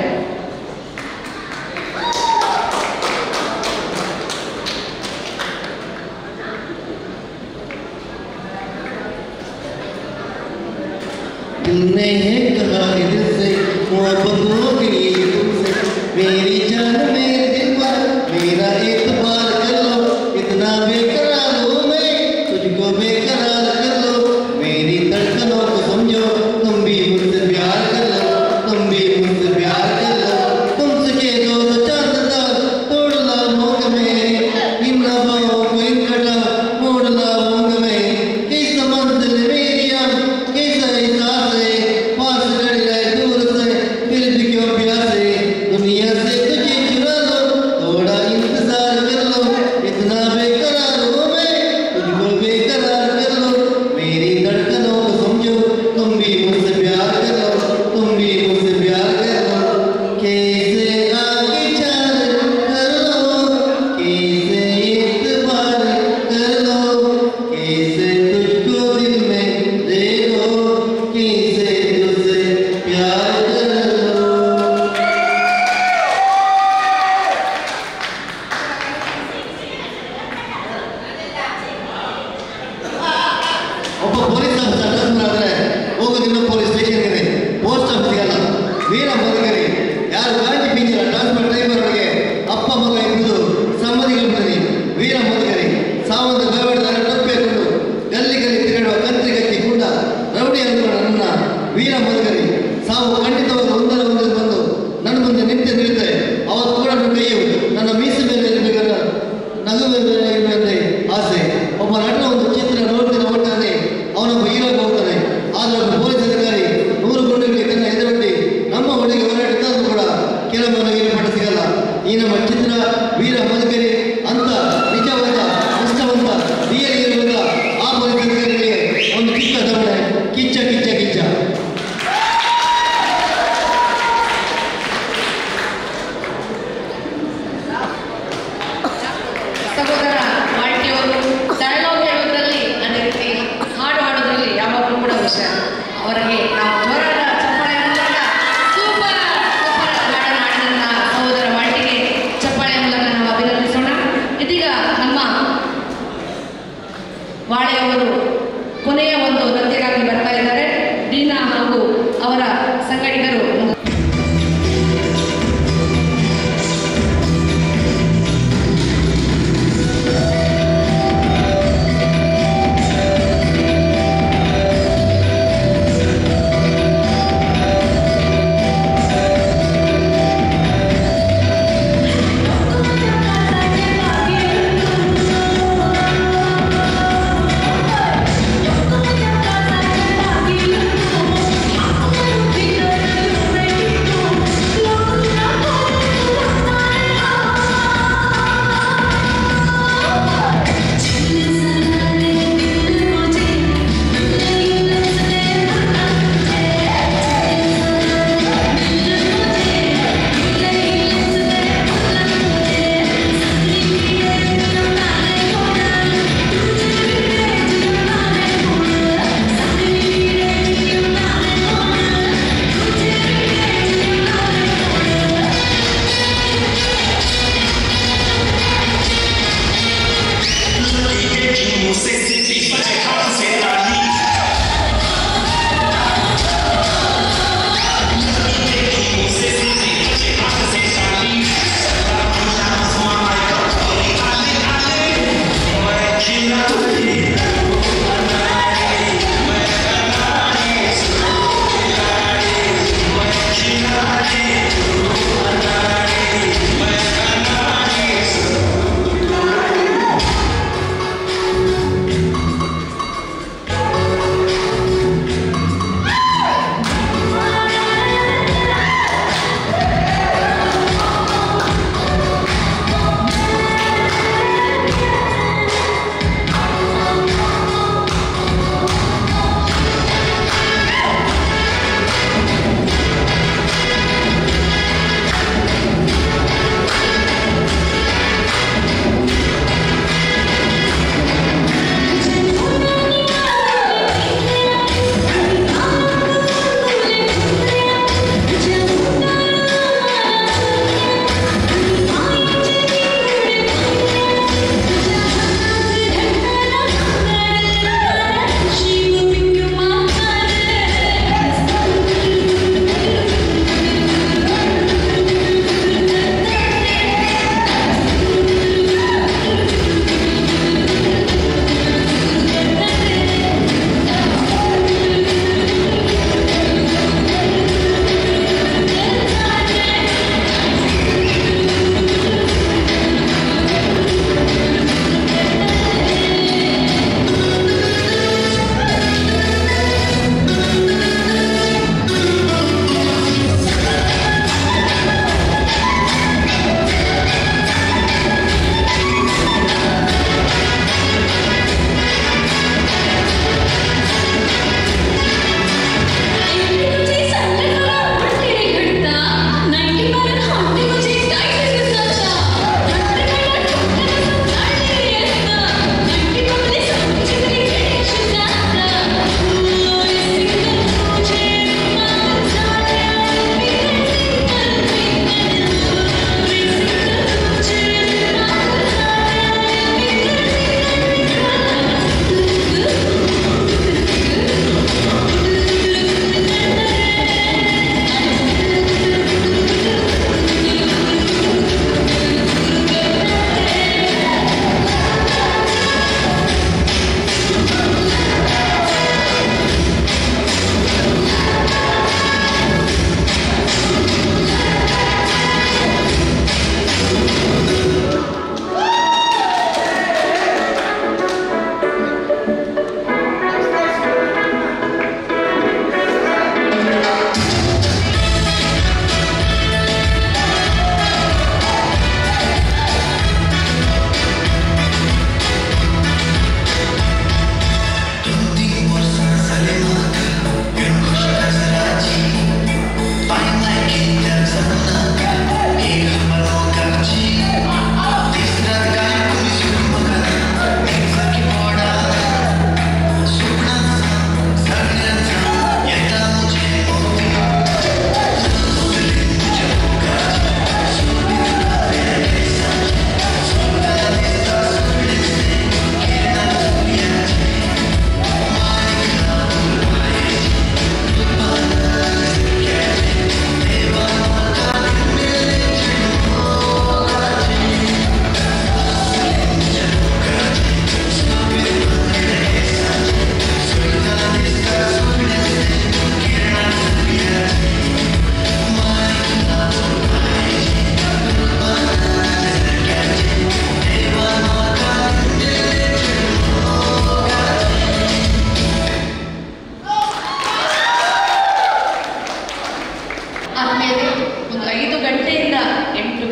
तुमने है कहा दिल से मोहब्बत हो गई तुमसे, मेरी जान मेरे दिल पर मेरा एतबार कर लो, इतना बेकरार हूँ मैं तुझको बेकरार कर लो, मेरी धड़कनों को समझो तुम भी मुझसे प्यार कर लो, तुम भी मुझसे प्यार कर लो, तुमसे के दो चांद तोड़ लाऊंगा मैं, इन रबाओं को इकट्ठा मोड़ लाऊंगा मैं, कैसा मंजिल मेरी अब कैसा एहसास है, पास खड़ी रहे दूर से फिर भी क्यों प्यासे, दुनिया से तुझे चुरा लो थोड़ा इंतजार कर लो, इतना बेकरार हूँ मैं तुझको बेकरार कर लो, मेरी धड़कनों को समझो तुम भी मुझसे प्यार कर लो, तुम भी मुझसे प्यार कर लो, कैसे आगे चाल कर लो, कैसे एतबार कर लो, कैसे तुझको दिल में दे लो, कैसे तुझसे प्यार कर लो. ಒಬ್ಬ ಪೊಲೀಸ್ ಆಫೀಸರ್ ಟ್ರಾನ್ಸ್ಫರ್ ಆದರೆ ಹೋಗೋದಿಲ್ಲ ಪೊಲೀಸ್ ಸ್ಟೇಷನ್ಗೆ, ಪೋಸ್ಟ್ ಆಫೀಸ್ಗೆ ಅಲ್ಲ. ವೀರ ಮಧುಕರಿ ಯಾರು ಕಾಂಚಿ ಪಿಂಜರ ಟ್ರಾನ್ಸ್ಫರ್ ಡ್ರೈವರ್ಗೆ ಅಪ್ಪ ಮಗ ಇಬ್ಬರು ಸಂಬಂಧಿಗಳು. ವೀರ ಮಧುಕರಿ ಸಾವಂತ ಬೇವಡದಾರ ಟೊಪ್ಪಿ ಹಾಕೊಂಡು ಗಲ್ಲಿ ಗಲ್ಲಿ ತಿರುಗಾಡುವ ಕಂತ್ರಿ ಗಟ್ಟಿ ಕೂಡ ರೌಡಿ ಅನ್ಕೊಂಡ ನನ್ನ ವೀರ ಮಧುಕರಿ ಸಾವು ಖಂಡಿತವಾಗಿ ಒಂದರ ಒಂದರ ಬಂದು ನನ್ನ ಮುಂದೆ ನಿಂತೆ ನಿಲ್ತಾರೆ. ಅವತ್ತು ಕೂಡ ನನ್ನ ಕೈಯು ನನ್ನ ಮೀಸೆ ಮೇಲೆ ಇರಬೇಕಾದ ನಗು ಮೇಲೆ ಇರಬೇಕಂದ್ರೆ ಆಸೆ. ಒಬ್ಬ ನಟನ ಒಂದು ಚಿತ್ರ ನೋಡ್ತೀನಿ ಹೋಗ್ತಾನೆ, ಅವನೊಬ್ಬ ಹೀರೋ ಹೋಗ್ತಾನೆ. ಆದರೆ ಒಬ್ಬ ಪೊಲೀಸ್ ಅಧಿಕಾರಿ 100 ಗುಂಡುಗಳಿಗೆ ತನ್ನ ಎದುರೊಡ್ಡಿ ನಮ್ಮ ಹುಡುಗಿ ಹೋರಾಡಿದ್ದಾದ್ರೂ ಕೂಡ ಕೆಲವೊಮ್ಮೆ ಮಟ್ಟ ಸಿಗಲ್ಲ. ಈ ನಮ್ಮ ಚಿತ್ರ ವೀರ ಮಧುಕರಿ ಅಂತ ನಿಜವಾದ ನಿಷ್ಠವಂತ ರಿಯಲ್ ಇರುವಂತ ಆ ಪೊಲೀಸ್ ಅಧಿಕಾರಿಗಳಿಗೆ ಒಂದು ಚಿಕ್ಕ ದಮನೆ. ಕಿಚ್ಚ ಕಿಚ್ಚ ಕಿಚ್ಚ.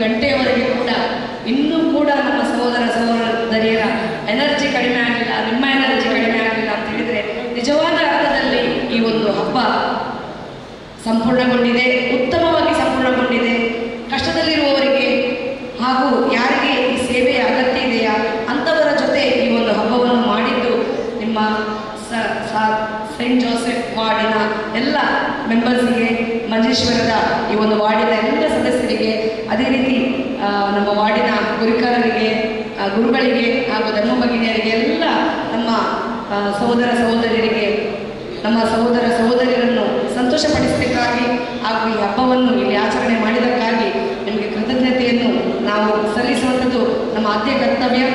ಗಂಟೆಯವರೆಗೆ ಕೂಡ ಇನ್ನೂ ಕೂಡ ನಮ್ಮ ಸಹೋದರ ಸಹೋದರಿಯರ ಎನರ್ಜಿ ಕಡಿಮೆ ಆಗಿಲ್ಲ, ನಿಮ್ಮ ಎನರ್ಜಿ ಕಡಿಮೆ ಆಗಿಲ್ಲ ಅಂತ ಹೇಳಿದರೆ ನಿಜವಾದ ಅರ್ಥದಲ್ಲಿ ಈ ಒಂದು ಹಬ್ಬ ಸಂಪೂರ್ಣಗೊಂಡಿದೆ, ಉತ್ತಮವಾಗಿ ಸಂಪೂರ್ಣಗೊಂಡಿದೆ. ಕಷ್ಟದಲ್ಲಿರುವವರಿಗೆ ಹಾಗೂ ಯಾರಿಗೆ ಈ ಸೇವೆಯ ಅಗತ್ಯ ಇದೆಯಾ ಅಂಥವರ ಜೊತೆ ಈ ಒಂದು ಹಬ್ಬವನ್ನು ಮಾಡಿದ್ದು ನಿಮ್ಮ ಸೈಂಟ್ ಜೋಸೆಫ್ ವಾರ್ಡಿನ ಎಲ್ಲ ಮೆಂಬರ್ಸಿಗೆ, ಮಂಜೇಶ್ವರದ ಈ ಒಂದು ವಾರ್ಡಿನ ಎಲ್ಲ ಸದಸ್ಯರಿಗೆ, ಅದೇ ರೀತಿ ನಮ್ಮ ವಾರ್ಡಿನ ಗುರುಕಾರರಿಗೆ, ಗುರುಗಳಿಗೆ ಹಾಗೂ ಧರ್ಮ ಭಗಿನಿಯರಿಗೆ, ಎಲ್ಲ ನಮ್ಮ ಸಹೋದರ ಸಹೋದರಿಯರಿಗೆ, ನಮ್ಮ ಸಹೋದರ ಸಹೋದರಿಯರನ್ನು ಸಂತೋಷಪಡಿಸಬೇಕಾಗಿ ಹಾಗೂ ಈ ಹಬ್ಬವನ್ನು ಇಲ್ಲಿ ಆಚರಣೆ ಮಾಡಿದ್ದಕ್ಕಾಗಿ ನಿಮಗೆ ಕೃತಜ್ಞತೆಯನ್ನು ನಾವು ಸಲ್ಲಿಸುವಂಥದ್ದು ನಮ್ಮ ಆದ್ಯ ಕರ್ತವ್ಯ.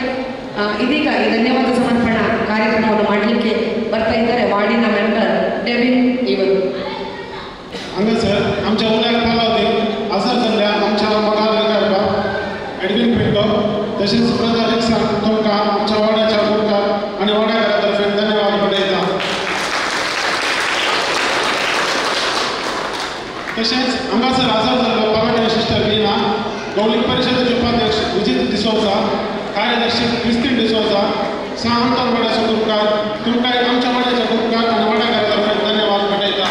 ಇದೀಗ ಈ ಧನ್ಯವಾದ ಸಮರ್ಪಣಾ ಕಾರ್ಯಕ್ರಮವನ್ನು ಮಾಡಲಿಕ್ಕೆ ಬರ್ತಾ ಇದ್ದಾರೆ ವಾರ್ಡಿನ ಮೆಂಬರ್ ಡೆವಿನ್ ಇವರು. हांगासर आमच्या उल्याक पालव दिवन आसर जाल्ल्या आमच्या मोगाळ करपाक एडवीन पिंटो तशेंच ब्रदर अलेक्सान तुमकां आमच्या वाड्याच्या गुरकार आनी वाड्याकारा तर्फे धन्यवाद पटयता. तशेंच हांगासर आसर जाल्लो पालवटे सिस्टर मीना, गौलिक परिशदेचे उपाध्यक्ष विजीत डिसोजा, कार्यदर्शी क्रिस्तीन डिसोजा, सा आमदार वाड्याचो गुरकार तुमकां आमच्या वाड्याच्या गुरकार आनी वाड्याकारा तर्फे धन्यवाद पटयता.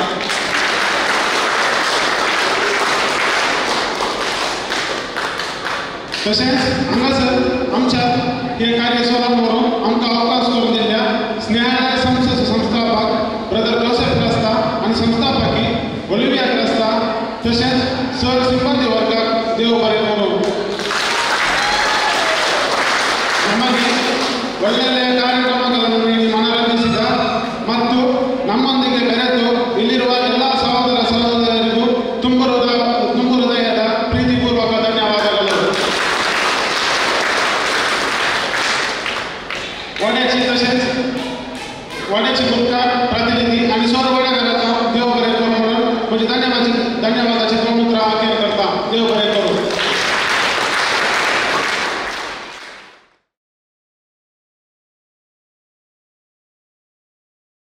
तशेंच हांगासर आमच्या हे कार्य सोलान व्हरून आमकां अवकाश करून दिल्ल्या स्नेहालय संस्थेचो संस्थापक ब्रदर जोसेफ क्रास्ता आनी संस्थापकी ओलिविया क्रास्ता तशेंच सर सिंबंदी वर्गाक देव बरें करूं. ನಮಗೆ ಒಳ್ಳೊಳ್ಳೆಯ ಕಾರ್ಯಕ್ರಮಗಳನ್ನು ನೀಡಿ ಮನರಂಜಿಸಿದ ಮತ್ತು ನಮ್ಮೊಂದಿಗೆ ಬೆರೆತು ಇಲ್ಲಿರುವ ಎಲ್ಲ ಸಹೋದರ ಸಹೋದರರಿಗೂ ತುಂಬು ಹೃದಯದ ಪ್ರೀತಿಪೂರ್ವಕ ಧನ್ಯವಾದಗಳು. वाड्याची तशेंच वाड्याचे गुरकार प्रतिनिधी आणि सर्व